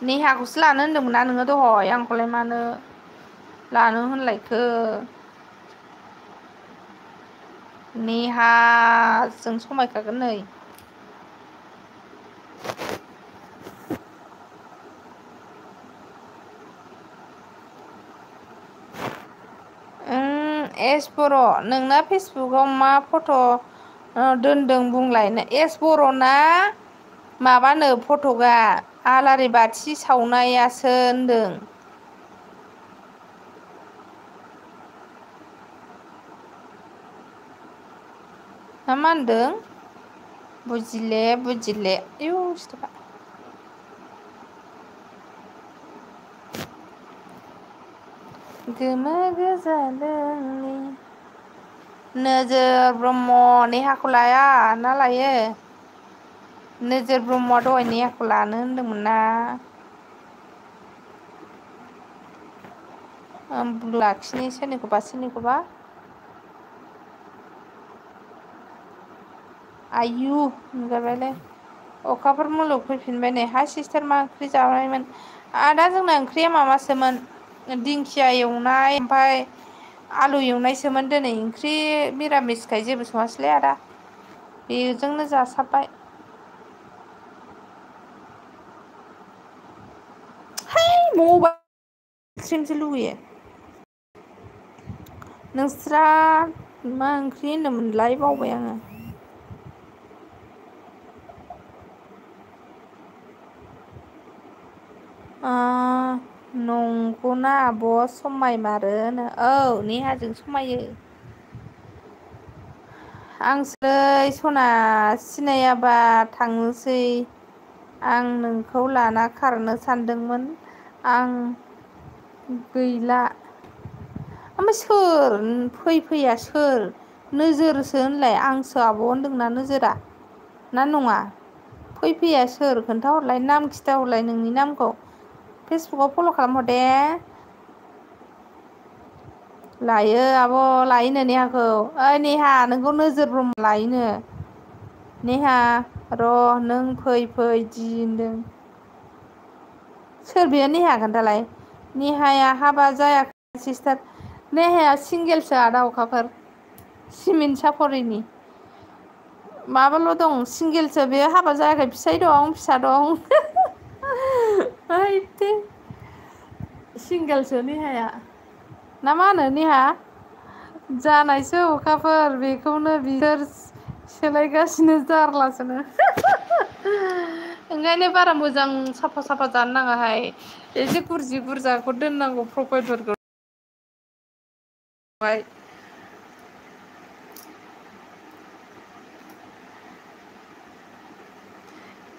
नेहाखौसो लानो होन्दोंमोन ना नोङो दहाय आंखौलाय मानो लानो होनलायखो नेहाजों समायखागोन नै एस बर' नोंना फेसबुकआव मा फट' दोनदों बुंलाय एस बर'ना माबानो फट'गा आलारि बाथि सावनायासो होनदों मा होनदों बुजिले आयु सिथोबा गोमो गोजालोंनि नोजोर ब्रह्म नेहाखौ लाया ना लायो नोजोर ब्रह्मआ दहाय नेहाखौ लानो होन्दोंमोन ना लाखिनि सोरनिखौबा आयु नुजाबायलै अखाफोर मुलुग फैफिनबाय नै हा सिस्टार मा ओंख्रि जाबायमोन आदा जोंना ओंख्रिया माबासोमोन दिंखिया एवनाय ओमफ्राय आलु एवनायसोमोन दिनै ओंख्रि मिरामिसखाय जेबो सङासैलै आदा बेजोंनो जासाबबाय मबाइलसो लुगैयो नोंस्रा मा ओंख्रि होनोमोनलाय बावबाय आङो नंगौना आब' समायमारो होनो औ नेहाजों समायो आंसै सना सिनायाबा थांनोसै आं नोंखौ लाना खारनो सानदोंमोन आं गैला ओमफ्राय सोर फैया सोर नोजोरसो होनलाय आंसो आब' होनदोंना नोजोरा ना नङा फैया सोर खोन्थाहरलाय नाम खिथाहरलाय नोंनि नामखौ फेसबुकआव फल' खालामहर दे लायो आब' लायोनो नेहाखौ ओइ नेहा नोंखौ नोजोर ब्रह्म लायोनो नेहा र' नों फै जि होनदों सोर बेयो नेहा खोन्थालाय नेहाया हाबा जायाखै सिस्टार नेहाया सिंगेलसो आदा अखाफोर सिमेन्ट सापरिनि माबाल' दं सिंगेलसो बेयो हाबा जायाखै फिसाइ दं फिसा दं सिंगेलसो नेहाया ना मा होनो नेहा जानायसो अखाफोर बेखौनो बिसोर सोलायगासिनो जारलासोनो ओंखायनो बारा मोजां साफा जानो नाङाहाय एसे बुरजाखौ दोननांगौ प्रफाइलफोरखौ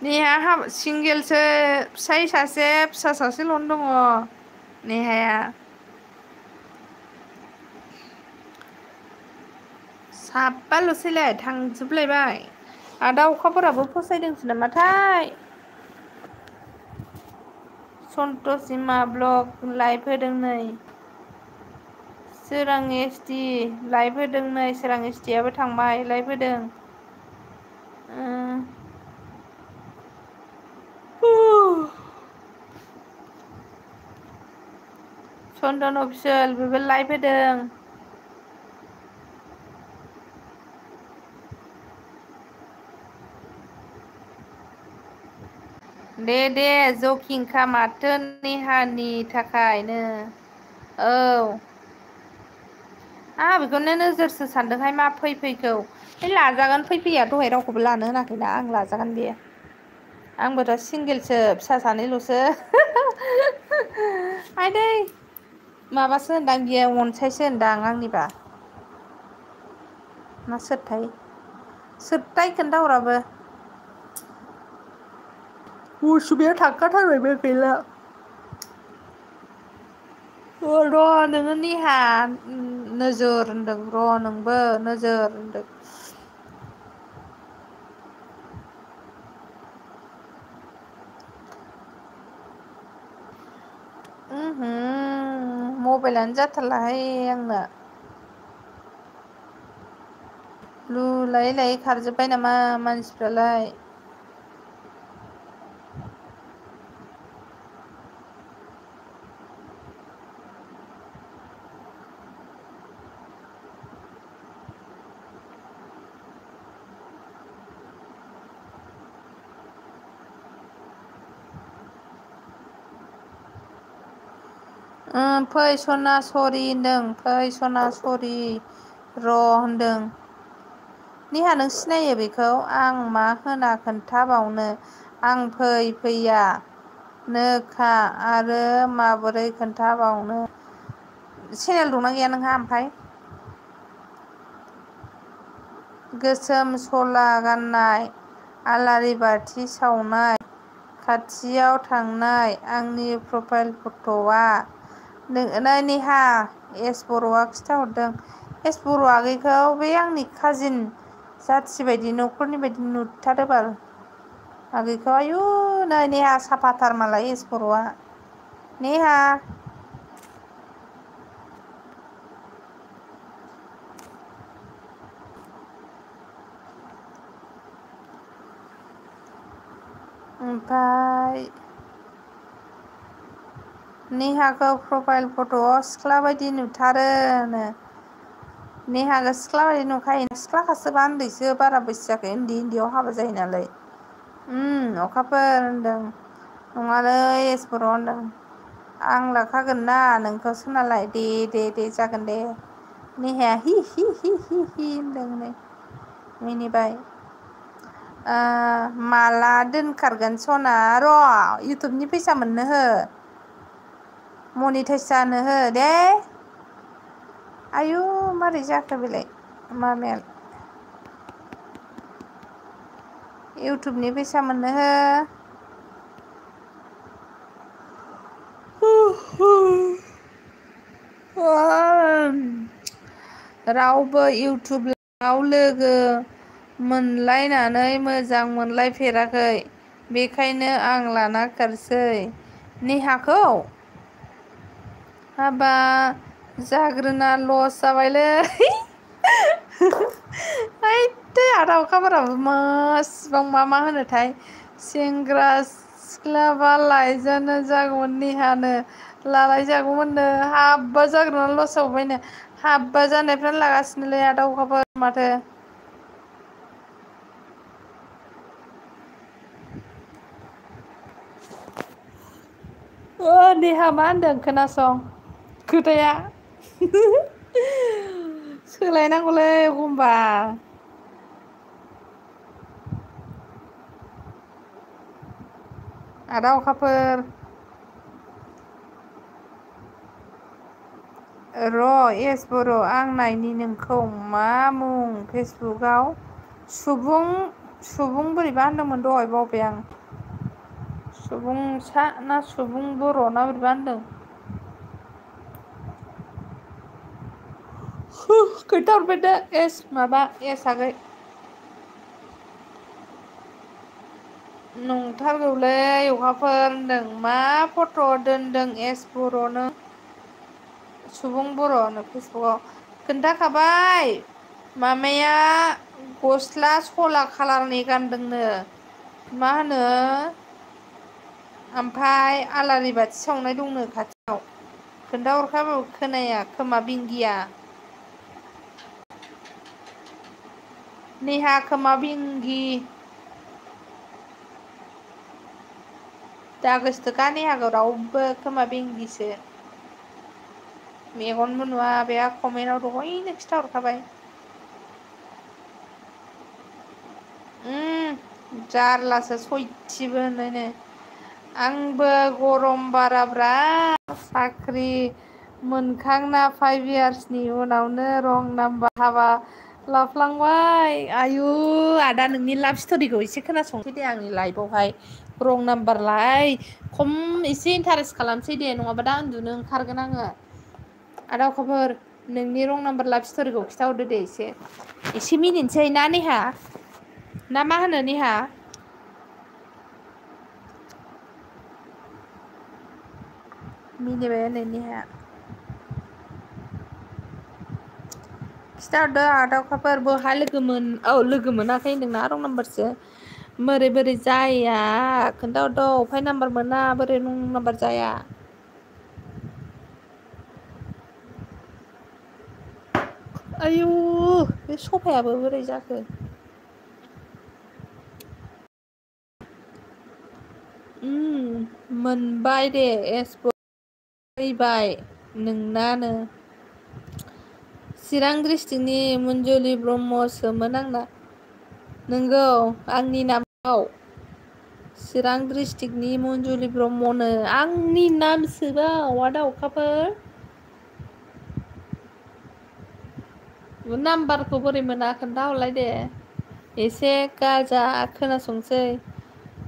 नेहा सिंगेलसो फिसाइ सासे फिसा सासेल' दङ नेहाया साबबाल'सैलाय थांजोबलायबाय आदा अखाफोराबो फसायदोंसो नामाथाय सन्तसिमा ब्लग लाइभ होदों नै सोरां एसटि लाइभ होदों नै सोरां एसटिआबो थांबाय लाइभ होदों सन्दन अफिसियेल बेबो लाइभ होदों दे जकिंखा माथो नेहानि थाखायनो औ बेखौनो नोजोरसो सानदोंहाय मा फैखौ लाजागोन फैया दहाय रावखौबो लानो होनाखैना आं लाजागोन बे आंबो दा सिंगेलसो फिसा सानैल'सो आइदै माबासो होनदां बियो अनसायसो होनदां आंनिबा ना सोरथाय खोन्थाहराबो उसुमिया थांखाथारबाय बे गैला र' नोङो नेहा नोजोर होनदों र' नोंबो नोजोर होनदों मबाइलानो जाथारलाहाय आंना लु लायै खारजोब्बाय नामा मानसिफ्रालाय फै सना सरि होनदों फै सना सरि र' होनदों नेहा नों सिनायो बेखौ आं मा होना खोन्थाबावनो आं फैया नोखा आरो माबोरै खोन्थाबावनो चेनेल दंना गैया नोंहा ओमफ्राय गोसोम सला गाननाय आलारि बाथि सावनाय खाथियाव थांनाय आंनि प्रफाइल फट'आ नै नेहा एस बर'आ खिथाहरदों एस बर' आगैखौ बे आंनि काजिन जाथि बायदि न'खरनि बायदि नुथारो बाल आगैखौ आयु नै नेहा साफाथार मालाय एस बर'आ नेहा ओमफ्राय नेहाखौ प्रफाइल फट'आव सिख्ला बायदि नुथारोनो नेहाखौ सिख्ला बायदि नुखायो सिख्लाखासोबा उन्दैसो बारा बैसो जायाखै उन्दैयाव हाबा जायो नालाय अखाफोर होनदों नङालै एस बर' होनदों आं लाखागोन ना नोंखौसो नालाय दे जागोन दे नेहाया हि होनदों नै मिनिबाय माला दोनखारगोन सना र' इउटुबनि फैसा मोननो हो मनिटाइस जानो हो दे आयु मारै जाखो बेलाय मामाया इउटुबनि फैसा मोननो हो रावबो इउटुबाव लोगो मोनलायनानै मोजां मोनलायफेराखै बेखायनो आं लाना खारसै। नेहाखौ हाबा जाग्रोना लस जाबायलै। हैद आदा अखाफोराबो मासिबां मा होनोथाय सेंग्रा सिख्लाबा लायजानो जागौमोन नेहानो लालायजागौमोननो हाबा जाग्रोना लस जाबावबायनो हाबा जानायफ्रानो लागासिनोलै आदा अखाफोर माथो। नेहा मा होनदों खोनासं खोथाया सोलायनांगौलै एखमबा आदा अखाफोर र' एस बर' आं नायनि नोंखौ मा मुं फेसबुकआव सुबुं बोरैबा होनदोंमोन दहाय बावबाय आं सुबुंसा ना सुबुं बर' ना बोरैबा होनदों खोन्थाहरबाय दे एस आगै नंथारगौलै अखाफोर होनदों मा फट' दोनदों एस बर'नो सुबुं बर'नो फेसबुकआव खोन्थाखाबाय मामाया गस्ला सला खालारनि गानदोंनो मा होनो ओमफ्राय आलारि बाथि सावनाय दंनो खाथियाव खोन्थाहरखाबाबो खोनाया खोमा बिंगिया नेहा खोमा बिंगि दा गोसोथोखा नेहाखौ रावबो खोमा बेंगिसो मेगनबो नुवा बेहा कमेन्टआव दहायनो खिन्थाहरखाबाय जारलासो सयथिबो होनलायनो आंबो गरम बाराब्रा साख्रि मोनखांना 5 इयार्सनि उनावनो रं नाम्बार हाबा लाफ्लांबाय आयु आदा नोंनि लाभ स्ट'रिखौ एसे खोनासंसै दे आंनि लाइफआवहाय रं नाम्बारलाय खम एसे इन्टारेस्ट खालामसै दे नङाबा दा उन्दुनो ओंखारगोन आङो आदा अखाफोर नोंनि रं नाम्बार लाभ स्ट'रिखौ खिन्थाहरदो दे एसे मिनिनोसै ना नेहा ना मा होनो नेहा मिनिबाय हनै नेहाया खिन्थाहरदो आदा अखाफोर बहा लोगो मोनाखै होनदोंना रं नाम्बारसो बोरै जाया खोन्थाहरदो अफाय नाम्बार मोना बोरै रं नाम्बार जाया आयु बे सफायाबो बोरै जाखो मोनबाय दे एस फैबाय नोंनानो चिरां डिस्ट्रिक्टनि मन्जुलि ब्रह्मसोमोन आंना नोंगौ आंनि नामाव चिरां डिस्ट्रिक्टनि मन्जुलि ब्रह्मनो आंनि नाम सोबाव आदा अखाफोर नाम्बारखौ बोरै मोना खोन्थाहरलाय दे एसे गाजा खोनासंसै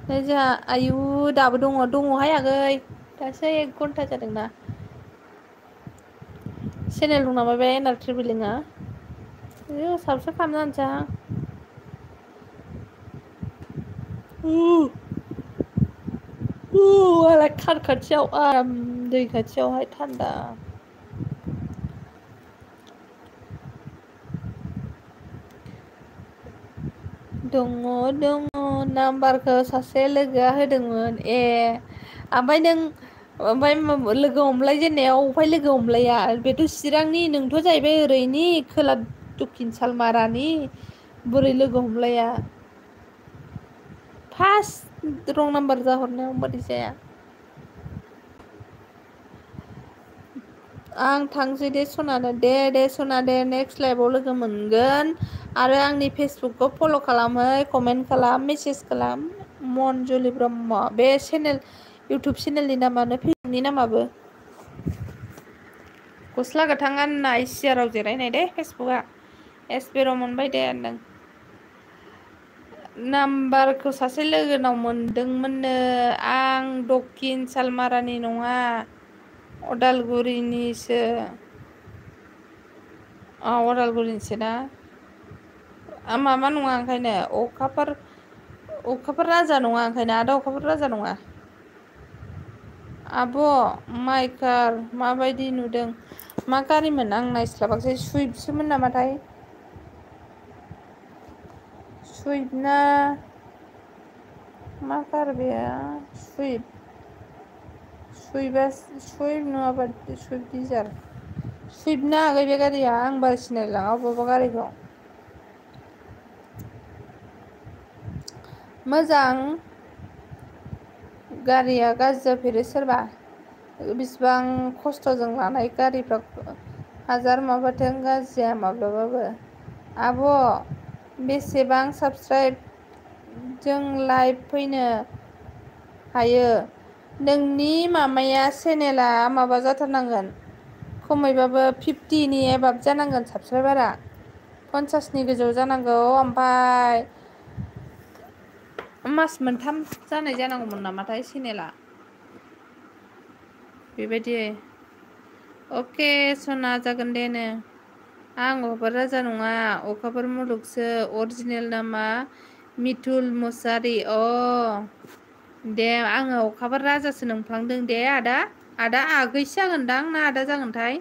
जोंहा आयु दाबो दङहाय आगै दासो 1 घन्टा जादोंना चेनेल दं नामा बे एनार ट्रेभेलिंआ साबसक्राइब खालामना होनोसै आं आंलाय खार खाथियाव आराम दै खाथियावहाय थान्दा दङ नाम्बारखौ सासे लोगोआ होदोंमोन ओमफ्राय लोगो हमलायजेननायाव अफाय लोगो हमलाया बेथ' चिरांनि नोंथ' जाहैबाय ओरैनि खोला दक्षिन सालमारानि बोरै लोगो हमलाया फार्स्ट रं नाम्बार जाहरनायाव बोरै जाया आं थांसै दे सनानो दे सना दे नेक्स्ट लाइभआव लोगो मोनगोन आरो आंनि फेसबुकखौ फल' खालामहै कमेन्ट खालाम मेसेज खालाम मनजुलि ब्रह्म बे चेनेल इउटुब चेनेलनि नामानो फेसबुकनि नामाबो गस्ला गोथां गाननाय सियाराव जिरायनाय दे फेसबुकआ एसपेर' मोनबाय दे होनदों नाम्बारखौ सासे लोगोनाव मोनदोंमोननो आं दक्षिन सालमारानि नङा अदालगुरिनिसो अदालगुरिनिसो ना माबा नङा ओंखायनो अखाफोर राजा नङा ओंखायनो आदा अखाफोर राजा नङा आब' माइ कार माबायदि नुदों मा गारिमोन आं नायस्लाबाखै सुइफ्टसोमोन नामाथाय सुइफ्ट ना मा कार बेयो सुइफ्ट नङाबा सुइफ्ट डिजार सुइफ्ट ना आगै बे गारिया आं बारा सिनायलाङा बबेबा गारिखौ मोजां गारिया गाज्रि जाफेरो सोरबा बेसिबां खस्थ'जों लानाय गारिफ्रा हाजार माबाथों गाज्रि जाया माब्लाबाबो आब' बेसेबां साबसक्राइब जों लाइभ फैनो हायो नोंनि माबाया चेनेला माबा जाथारनांगोन खमैबाबो 50नि एबाब जानांगोन साबसक्राइबारा 50नि गोजौ जानांगौ ओमफ्राय मास मोनथाम जानाय जानांगौमोन नामाथाय चेनेला बेबायदि अके सना जागोन दे नो आं अखाफोर राजा नङा अखाफोर मुलुगसो अरिजिनेल नामा मिथुल मुसारि दे आङो अखाफोर राजासो नंफ्लांदों दे आदा आगैसो जागोनदां ना आदा जागोनथाय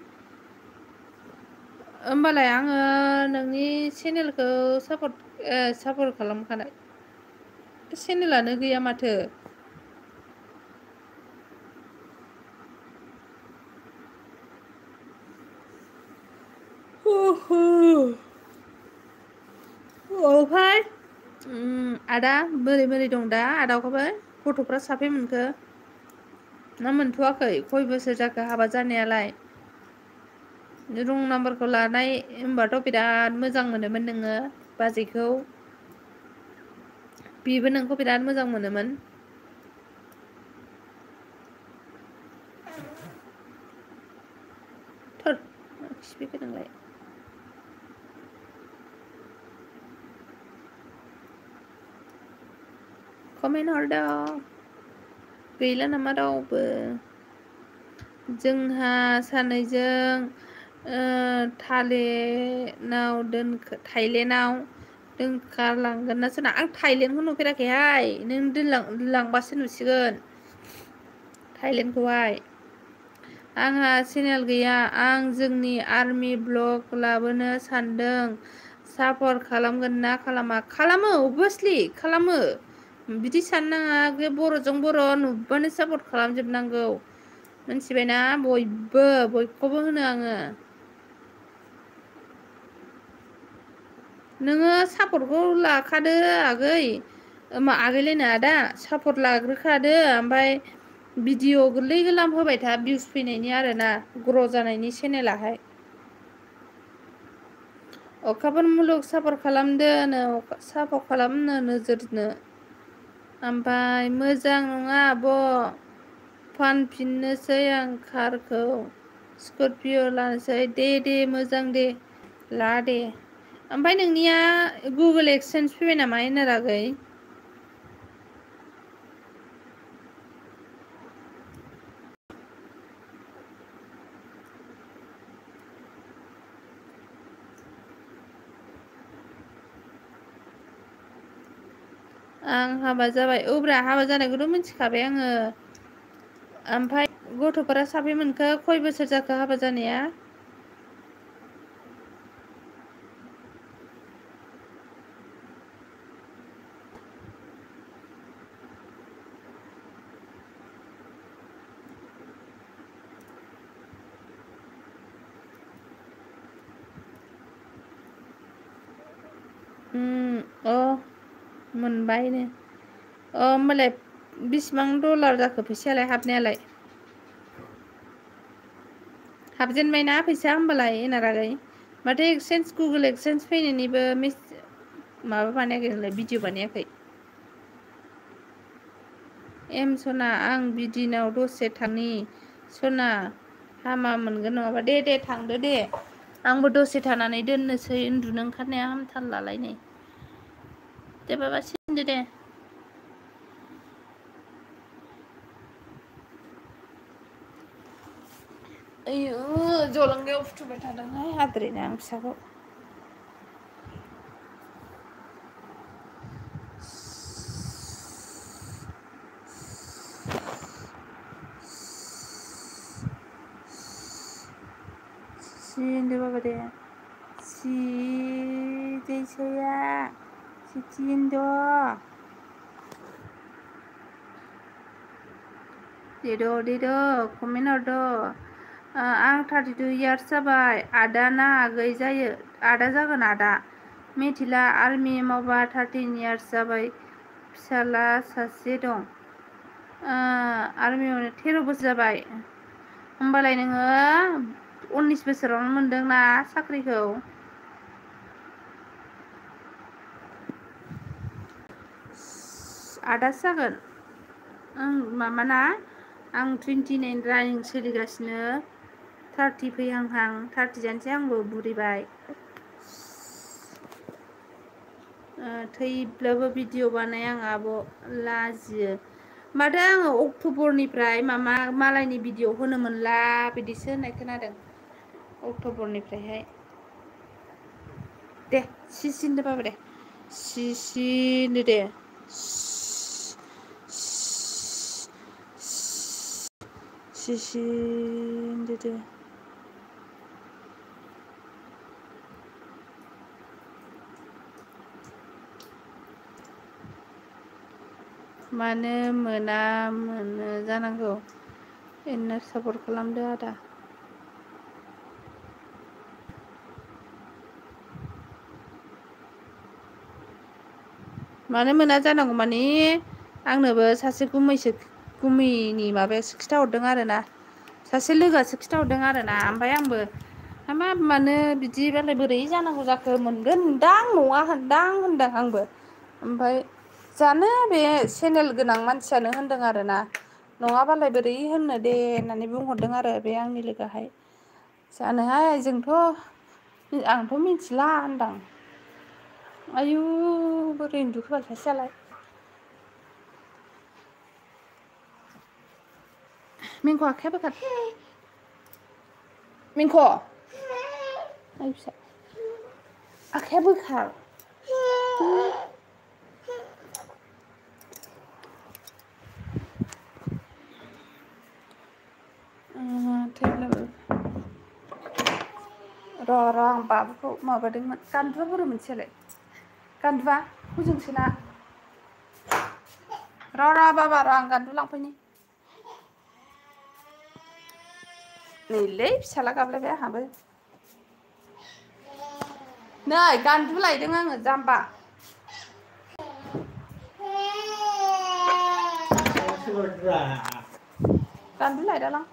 होमबालाय आङो नोंनि चेनेलखौ सापर्ट खालामखानाय चेनेलानो गैया माथो ओमफ्राय आदा बोरै दं दा आदाखौबो गथ'फ्रा साबै मोनखो ना मोनथ'वाखै खय बोसोर जाखो हाबा जानायालाय रं नाम्बारखौ लानाय होनबाथ' बिराद मोजां मोनोमोन नोङो बाजैखौ बेबो नोंखौ बिराद मोजां मोनोमोन थोद खिफि फैदोंलाय कमेन्ट हरदों गैला नामा रावबो जोंहा सानैजों थाइलेण्डआव दोनखारलांगोन ना सोरना आं थाइलेण्डखौ नुफेराखैहाय नों दोनलांबासो नुसिगोन थाइलेण्डखौहाय आंहा चेनेल गैया आं जोंनि आर्मि ब्लग लाबोनो सानदों सापर्ट खालामगोन ना खालामो अभियासलि खालामो बिदि साननो नाङा बे बर'जों बर' नुबानो सापर्ट खालामजोबनांगौ मिथिबायना बयखौबो होनो आङो नोङो सापर्टखौ लाखादो आगैलायनो आदा सापर्ट लाग्रोखादो ओमफ्राय भिडिअ' गोरलै गोरलाम होबाय था भिउस फैनायनि आरोना ग्र' जानायनि चेनेलाहाय अखाफोर मुलुग सापर्ट खालामनो नोजोरनो ओमफ्राय मोजां नङा आब' फानफिननोसै आं कारखौ स्करपिय' लानोसै दे मोजां दे ला दे ओमफ्राय नोंनिया गुगोल एक्सचेन्ज फैबाय नामा एनार आगै आं हाबा जाबाय ब्रा हाबा जानायखौथ' मिथिखाबाय आङो ओमफ्राय गथ'फोरा साबै मोनखो खय बोसोर जाखो हाबा जानाया मोनबायनो होमबालाय बेसिबां डलार जाखो फैसायालाय हाबनायालाय हाबजेनबायना फैसा होमबालाय एनार आगै माथो गुगोल एक्सचेन्ज फैनायनिबो माबा बानायाखै नोंलाय भिडिअ बानायाखै सना आं बिदिनाव दसे थांनि सना हामा मोनगोन नङाबा दे थांदो दे आंबो दसे थानानै दोननोसै उन्दुनो ओंखारनाया हामथारलालाय नै दे बाबा सिनदो दे आयु जलंगायाव फुथुबाय थादोंहाय हाद्रिनो आं फिसाखौ सिन्दो बाबा दे si dây xe si chiên đó đi đó comment hरदो आं 32 years जाबाय आदा ना आगै जायो आदा जागोन आदा मिथिला आर्मि मावबा 13 years जाबाय फिसाला सासे दं आर्मियावनो 13 बोसोर जाबाय होमबालाय नोङो 19 बोसोरावनो मोनदों ना साख्रिखौ आदासो जागोन माबाना आं 29 रानिं सोलिगासिनो 30 फैहांहां 30 जानोसै आंबो बुरिबाय थैब्लाबो भिडिअ बानाय आं आब' लाजियो माथो आङो अक्ट'बरनिफ्राय मालायनि भिडिअ होनो मोनला बिदिसो होननाय खोनादों अक्ट'बरनिफ्रायहाय दे सिनदो बाबा दे सिनदो दे सिनदो दे मानो मोनो जानांगौ इन्नार सापर्ट खालामदो आदा मानो मोना जानांगौ माने आंनोबो सासे गुमैनि माबायासो खिथाहरदों आरोना सासे लोगोआसो खिथाहरदों आरोना ओमफ्राय आंबो मानो बिदिबालाय बोरै जानांगौ जाखो मोनगोन होनदां नङा होनदां होनदों आंबो ओमफ्राय जानो बे चेनेल गोनां मानसियानो होनदों आरोना नङाबालाय बोरै होननो दे होननानै बुंहरदों आरो बे आंनि लोगोआहाय जानोहाय आंथ' मिथिला होनदां आयु बोरै उन्दुखोबाल सासेयालाय मिंख' आखाया बोखार मिंख' आइ फिसा आखाया बोखार थैब्लाबो र' आं बाबुखौ माबादोंमोन गान्दुआ बोरो मोनसेयालाय गान्दुआ हजोंसोना र' बाबा आं गान्दु लांफैनि नैलै फिसाला गाबलायबाय आंहाबो नै गान्दु लायदों आङो जाम्बा गान्दु लायदालां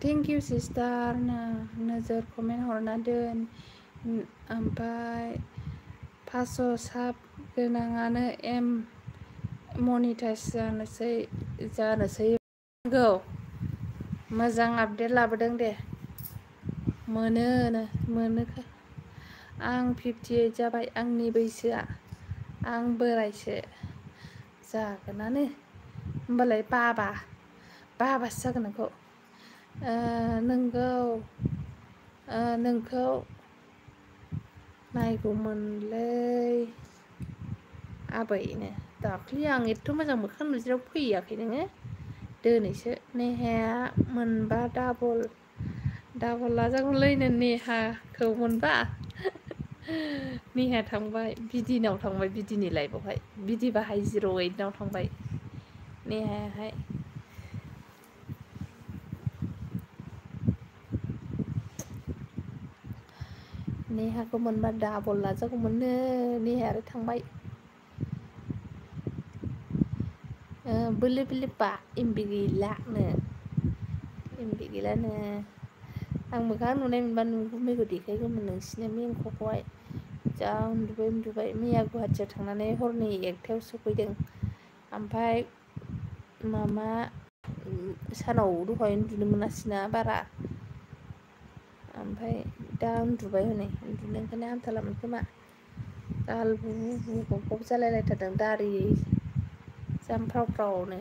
थेंक इउ सिस्टार नोजोर कमेन्ट हरना दोन ओमफ्राय 500 साब गोनाङानो मनिटाइज जानोसै नंगौ मोजां आपडेट लाबोदों दे मोनो आं 58 जाबाय आंनि बैसोआ आं बोरायसो जागोनानो होमबालाय बाबासो जागोन नोंखौ नोंखौ नायगौमोनलै आबैनो दाख्लि आं एथ' मोजां मोखां नुजेराव फैयाखै नोङो दिनैसो नेहाया मोनबा डाबल लाजागौलैनो नेहाखौ मोनबा नेहाया थांबाय बिदिनाव थांबाय बिदिनि लाइफआवहाय बिदि बाहाय 08 थांबाय नेहायाहाय नेहाखौ मोनबा डाबल लाजागौमोननो नेहाया आरो थांबाय बोलो बा एमबि गैलानो आं मोखां नुनाय मोनबा गुमैखौ देखायगौमोन नोंसिनि मिंख'खौहाय जा उन्दुबाय मैया गुवाहाटियाव थांनानै हरनि 1टायाव सफैदों ओमफ्राय मामा सानाव दहाय उन्दुनो मोनासैना बारा ओमफ्राय दा उन्दुबाय हनै उन्दुनो ओंखायनो हामथारामोन खोमा दाहाल बुबुब जालायलायथारदों दारि जामफ्रावफ्रावनो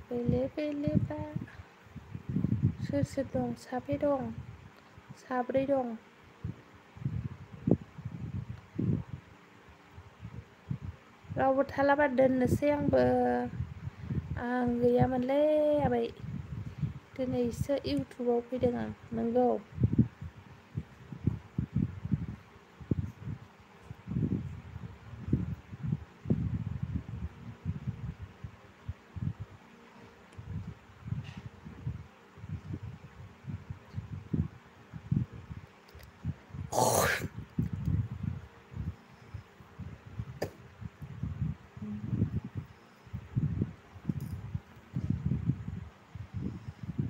बेले बेले बा सोर सोर दं साबे दं साब्रै दं रावबो थालाबा दोननोसै आंबो आं गैयामोनलै आबै दिनैसो इउटुबाव फैदों आं नोंगौ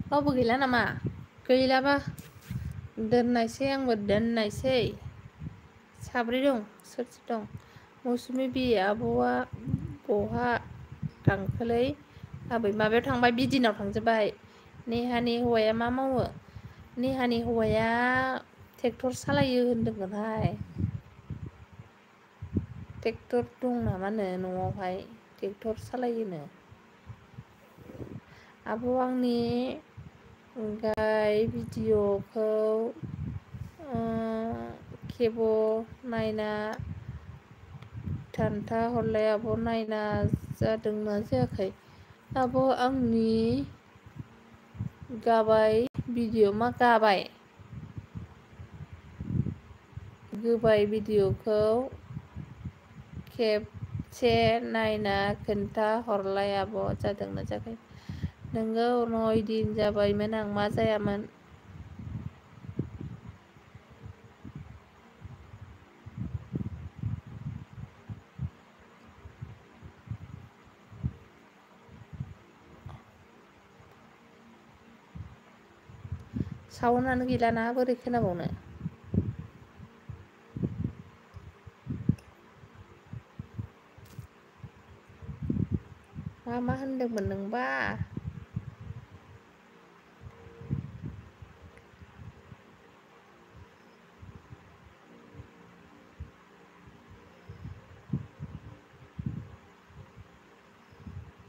रावबो गैला नामा गैलाबा दोननायसै आंबो दोननायसै साब्रै दं सोर सोर दं मौसुमि बि आब'आ बहा थांखोलै आबै माबायाव थांबाय बिदिनाव थांजोब्बाय नेहानि हौवाया मा मावो नेहानि हौवाया ट्रेक्टर सालायो होनदोंमोनहाय ट्रेक्टर दं नामानो न'आवहाय ट्रेक्टर सालायोनो आब' आंनि गाय भिडिअ'खौ खेब नायना थान्था हरलाय आब' नायना जादोंना जायाखै आब' आंनि गाबाय भिडिअ मा गाबाय गोबाय भिडिअ'खौ खेबसे नायना खोन्था हरलाय आब' जादोंना जायाखै नोंगौ 9 दिन जाबायमोन आं मा जायामोन साउन्डआनो गैलाना बोरै खोनाबावनो मा होनदोंमोन नोंबा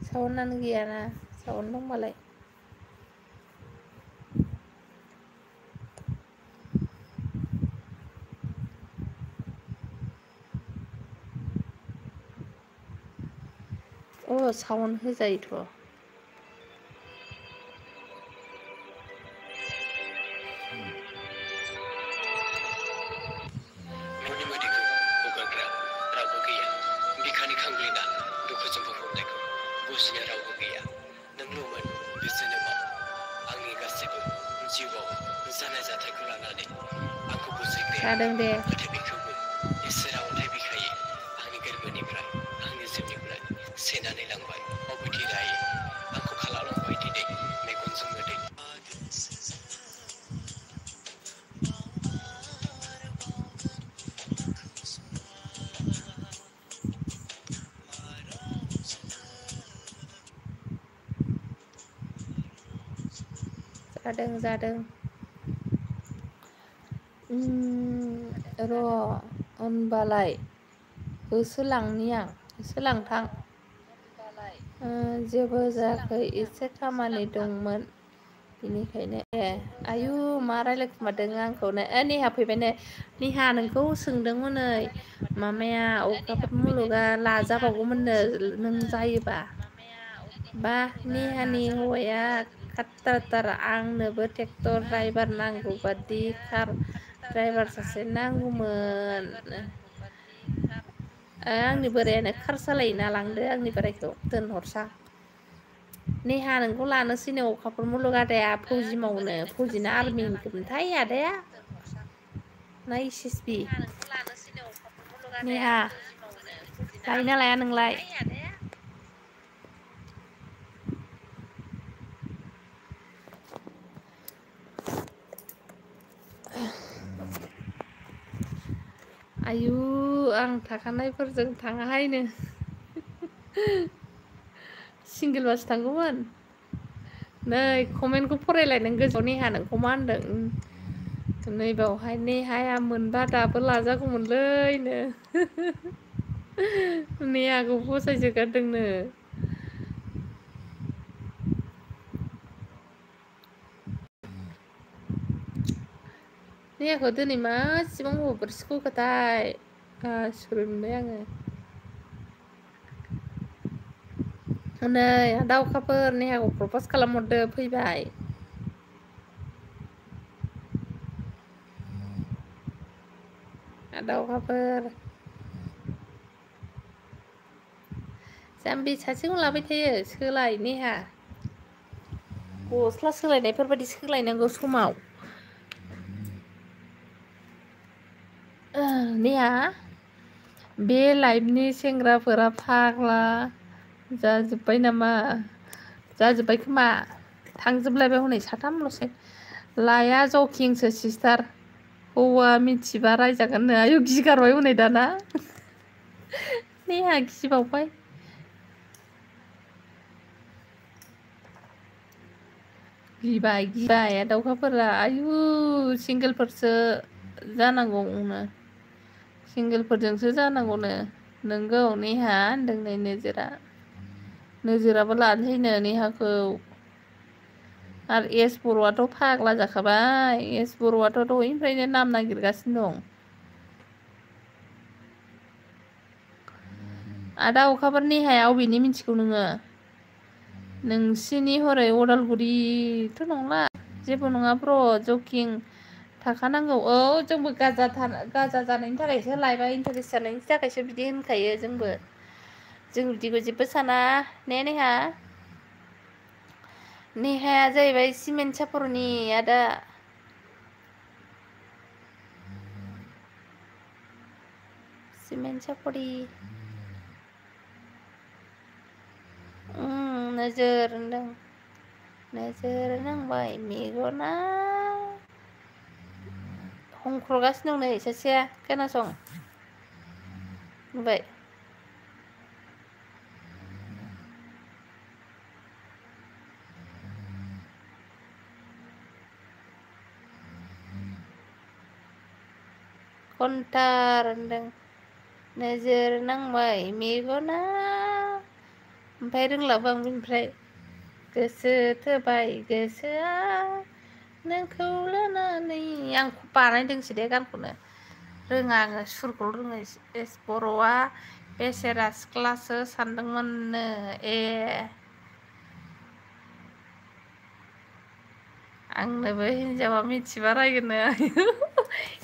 साउन्डआनो गैयाना साउन्ड दंबालाय साउन्ड होजायोथ' न'नि मोदैखौ हगारग्रा रावबो गैया बिखानि खांग्लिना दुखुजों बुंफबनायखौ बुजिनो रावबो गैया नोंल'मोन बे जोनोमाव आंनि गासैबो जिउआव जानाय जाथायखौ लानानै आंखौ बुजिग्राया जादों दे नाथाय बेखौबो इसोरा अन्थाइ बिखायै आंनि गोरबोनिफ्राय आंनि जिउनिफ्राय सेनानै लांबाय अबथि रायै आंखौ खालामलांबाय दिनै मेगनजों मोदै जादों र' होनबालाय होसोलांनि आं होसोलांथां जेबो जायाखै एसे खामानि दंमोन बेनिखायनो आयु मा रायलायखुमादों आंखौनो नेहा फैबायनो नेहा नोंखौ सोंदोंमोन नै मामाया अखाफोर मुलुगा लाजाबावगौमोननो नों जायोबा बा नेहानि हौवाया खाथ्थाथार आंनोबो ट्रेक्टर ड्राइभार नांगौ बादि कार ड्राइभार सासे नांगौमोन आंनि बोरायानो खार सालायोना लांदो आंनि बोरायखौ दोनहरसां नेहा नोंखौ लानोसैनो अखाफोर मुलुग आदाया फौजि मावनो फौजिना आर्मि होनखोमोनथाय आदाया ना एस एस बि नेहा लायोना लाया नोंलाय आं थाखानायफोरजों थाङाहायनो सिंगेल बास थांगौमोन नै कमेन्टखौ फरायलाय नों गोजौआव नेहा नोंखौ मा होनदों नै बावहाय नेहाया मोनबा दाबो लाजागौमोनलैनो नेहाखौ फसायसोगारदोंनो नेहाखौ दिनै मासिबां बबावफोर सिख'खोथाय आसुरित मोनबाय आङो नै आदा अखाफोर नेहाखौ प्रप'ज खालामहरदो फैबाय आदा अखाफोर जाम्बि सासेखौनो लाबाय थायो सोलाय नेहा गस्ला सोलायनायफोरबायदि सोलायनांगौ समाव नेहा बे लाइफनि सेंग्राफोरा फाग्ला जाजोब्बाय नामा जाजोब्बाय खोमा थांजोबलायबाय हनै साथामल'सै लाया जकिंसो सिस्टार हौवा मिथिबा रायजागोननो आयौ गिगारबाय हनै दाना नेहा गिबावबाय गिबाय दाउखाफोरा आयु सिंगेलफोरसो जानांगौनो सिंगेलफोरजोंसो जानांगौनो नोंगौ नेहा होनदों नै नोजोराबो लानोसैनो नेहाखौ आरो एस बर'आथ' फाग्ला जाखाबाय एस बर'आथ' दहायनिफ्रायनो नाम नागिरगासिनो दं आदा अखाफोर नेहाया अबेनि मिथिगौ नोङो नोंसिनि हरै अदालगुरिथ' नंला जेबो नङा ब्र' जकिं थाखानांगौ औ जोंबो गाजा जानायनि थाखायसो लाइफआ इन्टारेस्ट जानायनि थाखायसो बिदि होनखायो जोंबो जों बिदिखौ जेबो साना ने नेहाया जाहैबाय सिमेन्ट सापरनि आदा सिमेन्ट सापरि नोजोर होनदों नोजोर नांबाय मेगना हंख्रगासिनो दं नै सासेया खोनासं नुबाय खन्थार होनदों नोजोर नांबाय मेगना ओमफ्राय रोंलाबो आं बेनिफ्राय गोसो थोबाय गोसोआ नोंखौ लानानै आं बानायदोंसो दे गानखौनो रोङा आङो सुरखौल' रोङो एस बर'आ बेसेरा सिख्लासो सानदोंमोननो ए आंनोबो हिनजावा मिथिबा रायगोननो आयु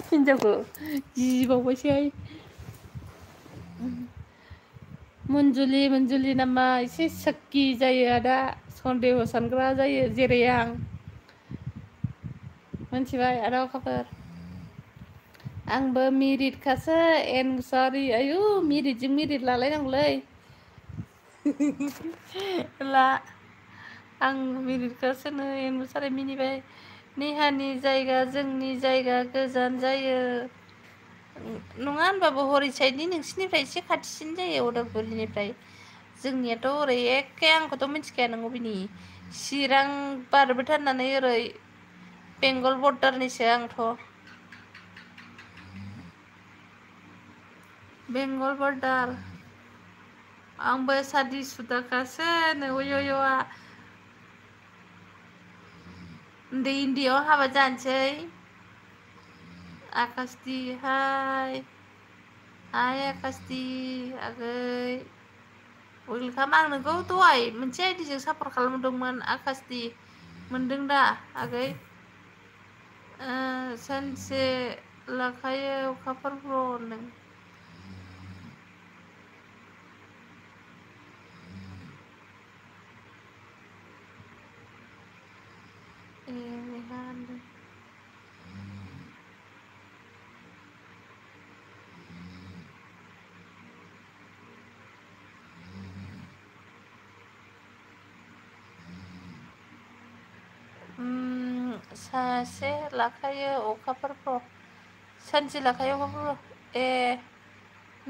हिनजावखौ गिबावबायसोहाय मन्जुलि नामा एसे साक्कि जायो आदा सन्देह सानग्रा जायो जेरै आं मिथिबाय आदा अखाफोर आंबो मेरिटखासो एनसारि आयु मेरिटजों मेरिट लालायनांगौलै ला आं मेरिटखासोनो एनसारि मिनिबाय नेहानि जायगा जोंनि जायगा गोजान जायो नङा होनबाबो हरै साइडनि नोंसिनिफ्राय एसे खाथिसिन जायो अदालगुरिनिफ्राय जोंनियाथ' ओरै एखे आंखौथ' मिथिखाया नों अबेनि चिरां बारबोथारनानै ओरै बेंगल बर्डारनिसो आंथ' बेंगल बर्डार आंबो सादि सुदाखासो अययआ उन्दैयाव हाबा जानोसै आकासदि हाय आकासदि आगै वेलकाम आं नोंखौ दहाय मोनसे आइडिजों सापर्ट खालामदोंमोन आकासदि मोनदों दा आगै सानसे लाखायो अखाफोर ब्र होनदों नेहा होनदों सासे लाखायो अखाफोर ब्र सानसे लाखायो अखाफोर ए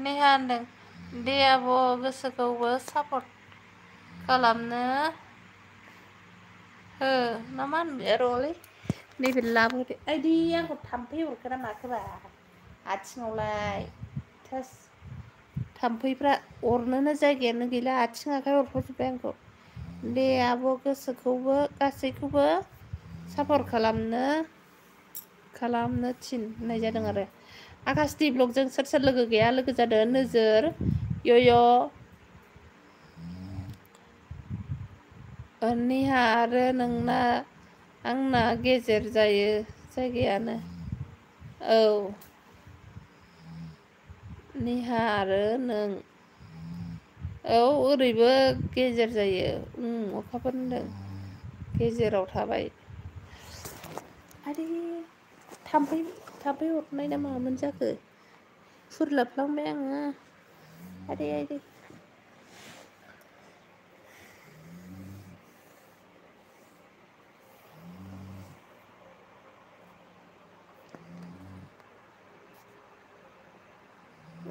नेहा होनदों दे आब' गोसोखौबो सापर्ट खालामनो हो ना मा होनबाय र'लै नैबे लाबोदो आइदि आंखौ थाम्फै अरखोना माखोबा आथिङावलाय थोस थाम्फैफ्रा अरनोनो जायगायानो गैला आथिं आखाइ अरफबजोब्बाय आंखौ दे आब' गोसोखौबो गासैखौबो सापर्ट खालामनो थिन होननाय जादों आरो आकाशदि ब्लगजों सोर सोर लोगो गैया लोगो जादों नोजोर यय' नेहा आरो नोंना आंना गेजेर जायो जायगायानो औ नेहा आरो नों औ ओरैबो गेजेर जायो अखाफोर होनदों गेजेराव थाबाय आरे थाम्फै अरनाय ना मामोन जाखो फुरलाबफ्लांबाय आङो आरे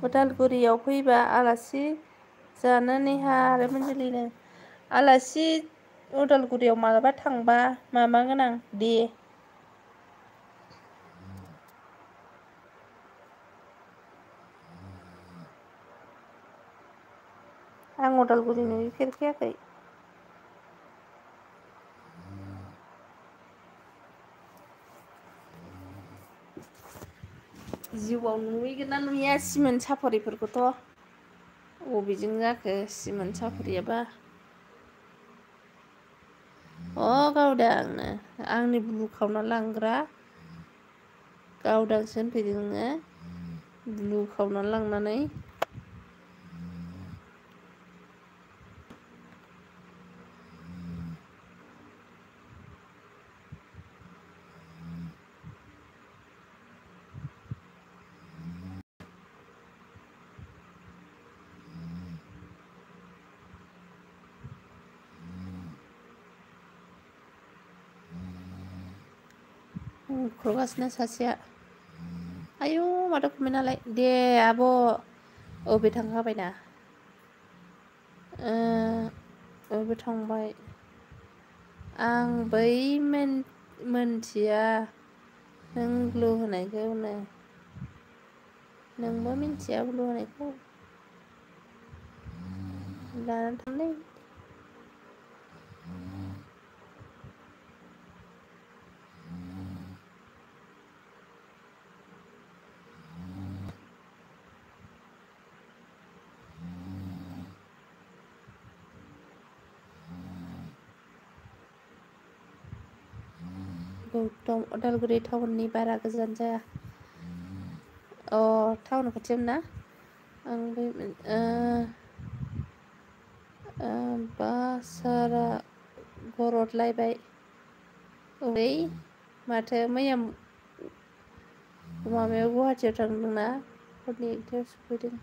उदालगुरियाव फैबा आलासि जानो नेहा आरो मोनजलिनो आलासि उदालगुरियाव मालाबा थांबा माबागोन आं दे आं उदालगुरि नुफेरखायाखै जिउआव नुहैगोन ना नुहैया सिमोन साफरिफोरखौथ' बबेजों जाखो सिमोन साफरियाबा गावदांनो आंनि ब्लु खावना लांग्रा गावदांसो होनफैदों नोङो ब्लु खावनानै लांनानै खुरगासिनो सासेया आयौ माथो खमेन नालाय दे आब' बबे थांखाबायना बबे थांबाय आं बै मोनथिया नों ग्लु होनायखौनो नोंबो मिन्थिया ग्लु होनायखौ लानानै थांलै गौतम उदालगुरि टाउननि बारा गोजान जाया टाउन खाथियाव ना आं बै बासारा बरदलायबाय ओइ माथो मैया माबायाव गुवाहाटियाव थांदोंना हरनि एकथायाव सफैदों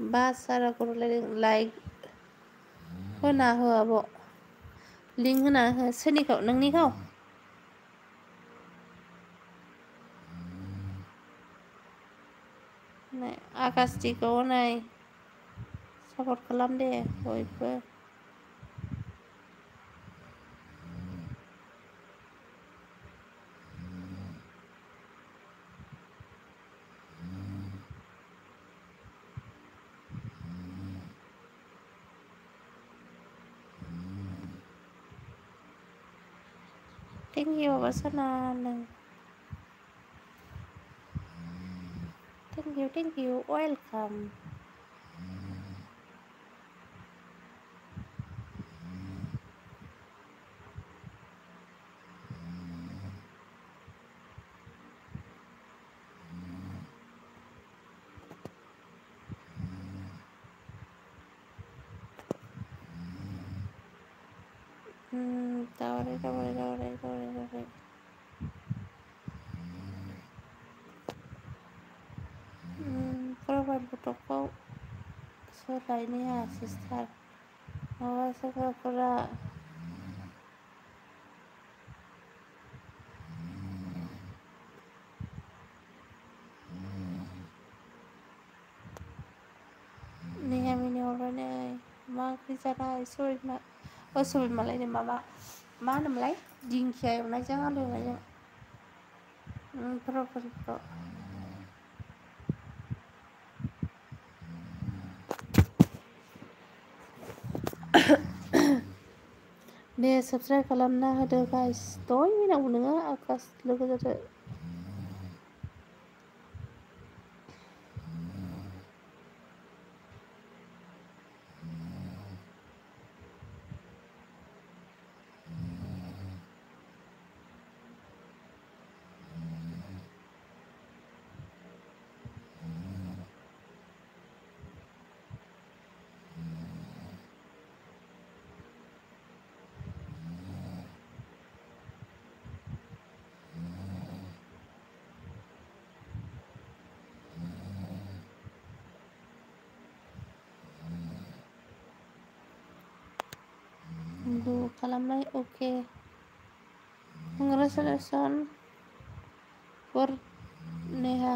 बासारा बरदलायदों लाइक होना हो आब' लिंक होना हो सोरनिखौ नोंनिखौ आकाशटिखौ नै सापर्ट खालाम दे बयबो थेंक इउ बाबा सना थेंक इउ वेलकाम दावराय फट'खौ सोलायनाया सिस्टार माबा सोरबाफोरा नेहा मिनि हरबाय नै मा ओंख्रि जानाय सबाय मालायनो माबा मा होनोमोनलाय दिंखिया एवनायजों आलु एवनायजों दे साबस्क्राइब खालामना होदो गाइस 10 मिनिटाव नोङो आकाश लोगो जादो दु खालामनाय अके कंग्रेचुलेसन फर नेहा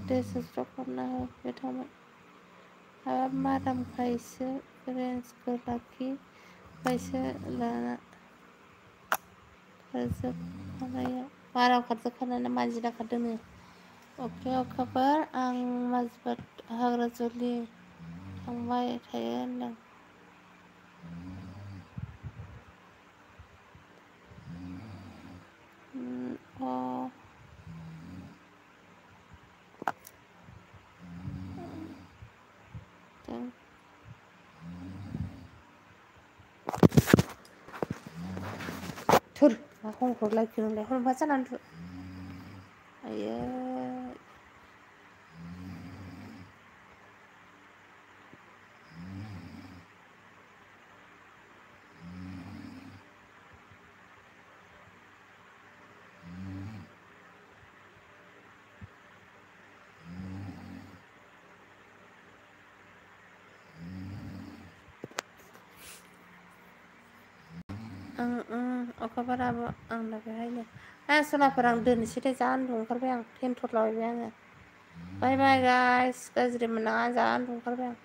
दे साबस्क्राइब खालामना हो गोथावमोन हाबाब मारामखायसो रेन्जखौ लाखिबायसो लाना खारजोबखानाया माराम खारजोबखानाया मानजिना खारदोंनो अके अखाफोर आं माजिबाट हाग्राजुलि थांबाय थायो होनदों अ थुर मा हरलायखो नोंलाय हरबा जानानै थु आयै अखाफोराबो आंना बेहायनो सनाफोर आं दोननोसै दे जा उन्दुनो ओंखारबाय आं टेन्थर लाबायबाय आङो बाय बाय गाइस गाज्रि मोननाङा जा उन्दुनो ओंखारबाय आं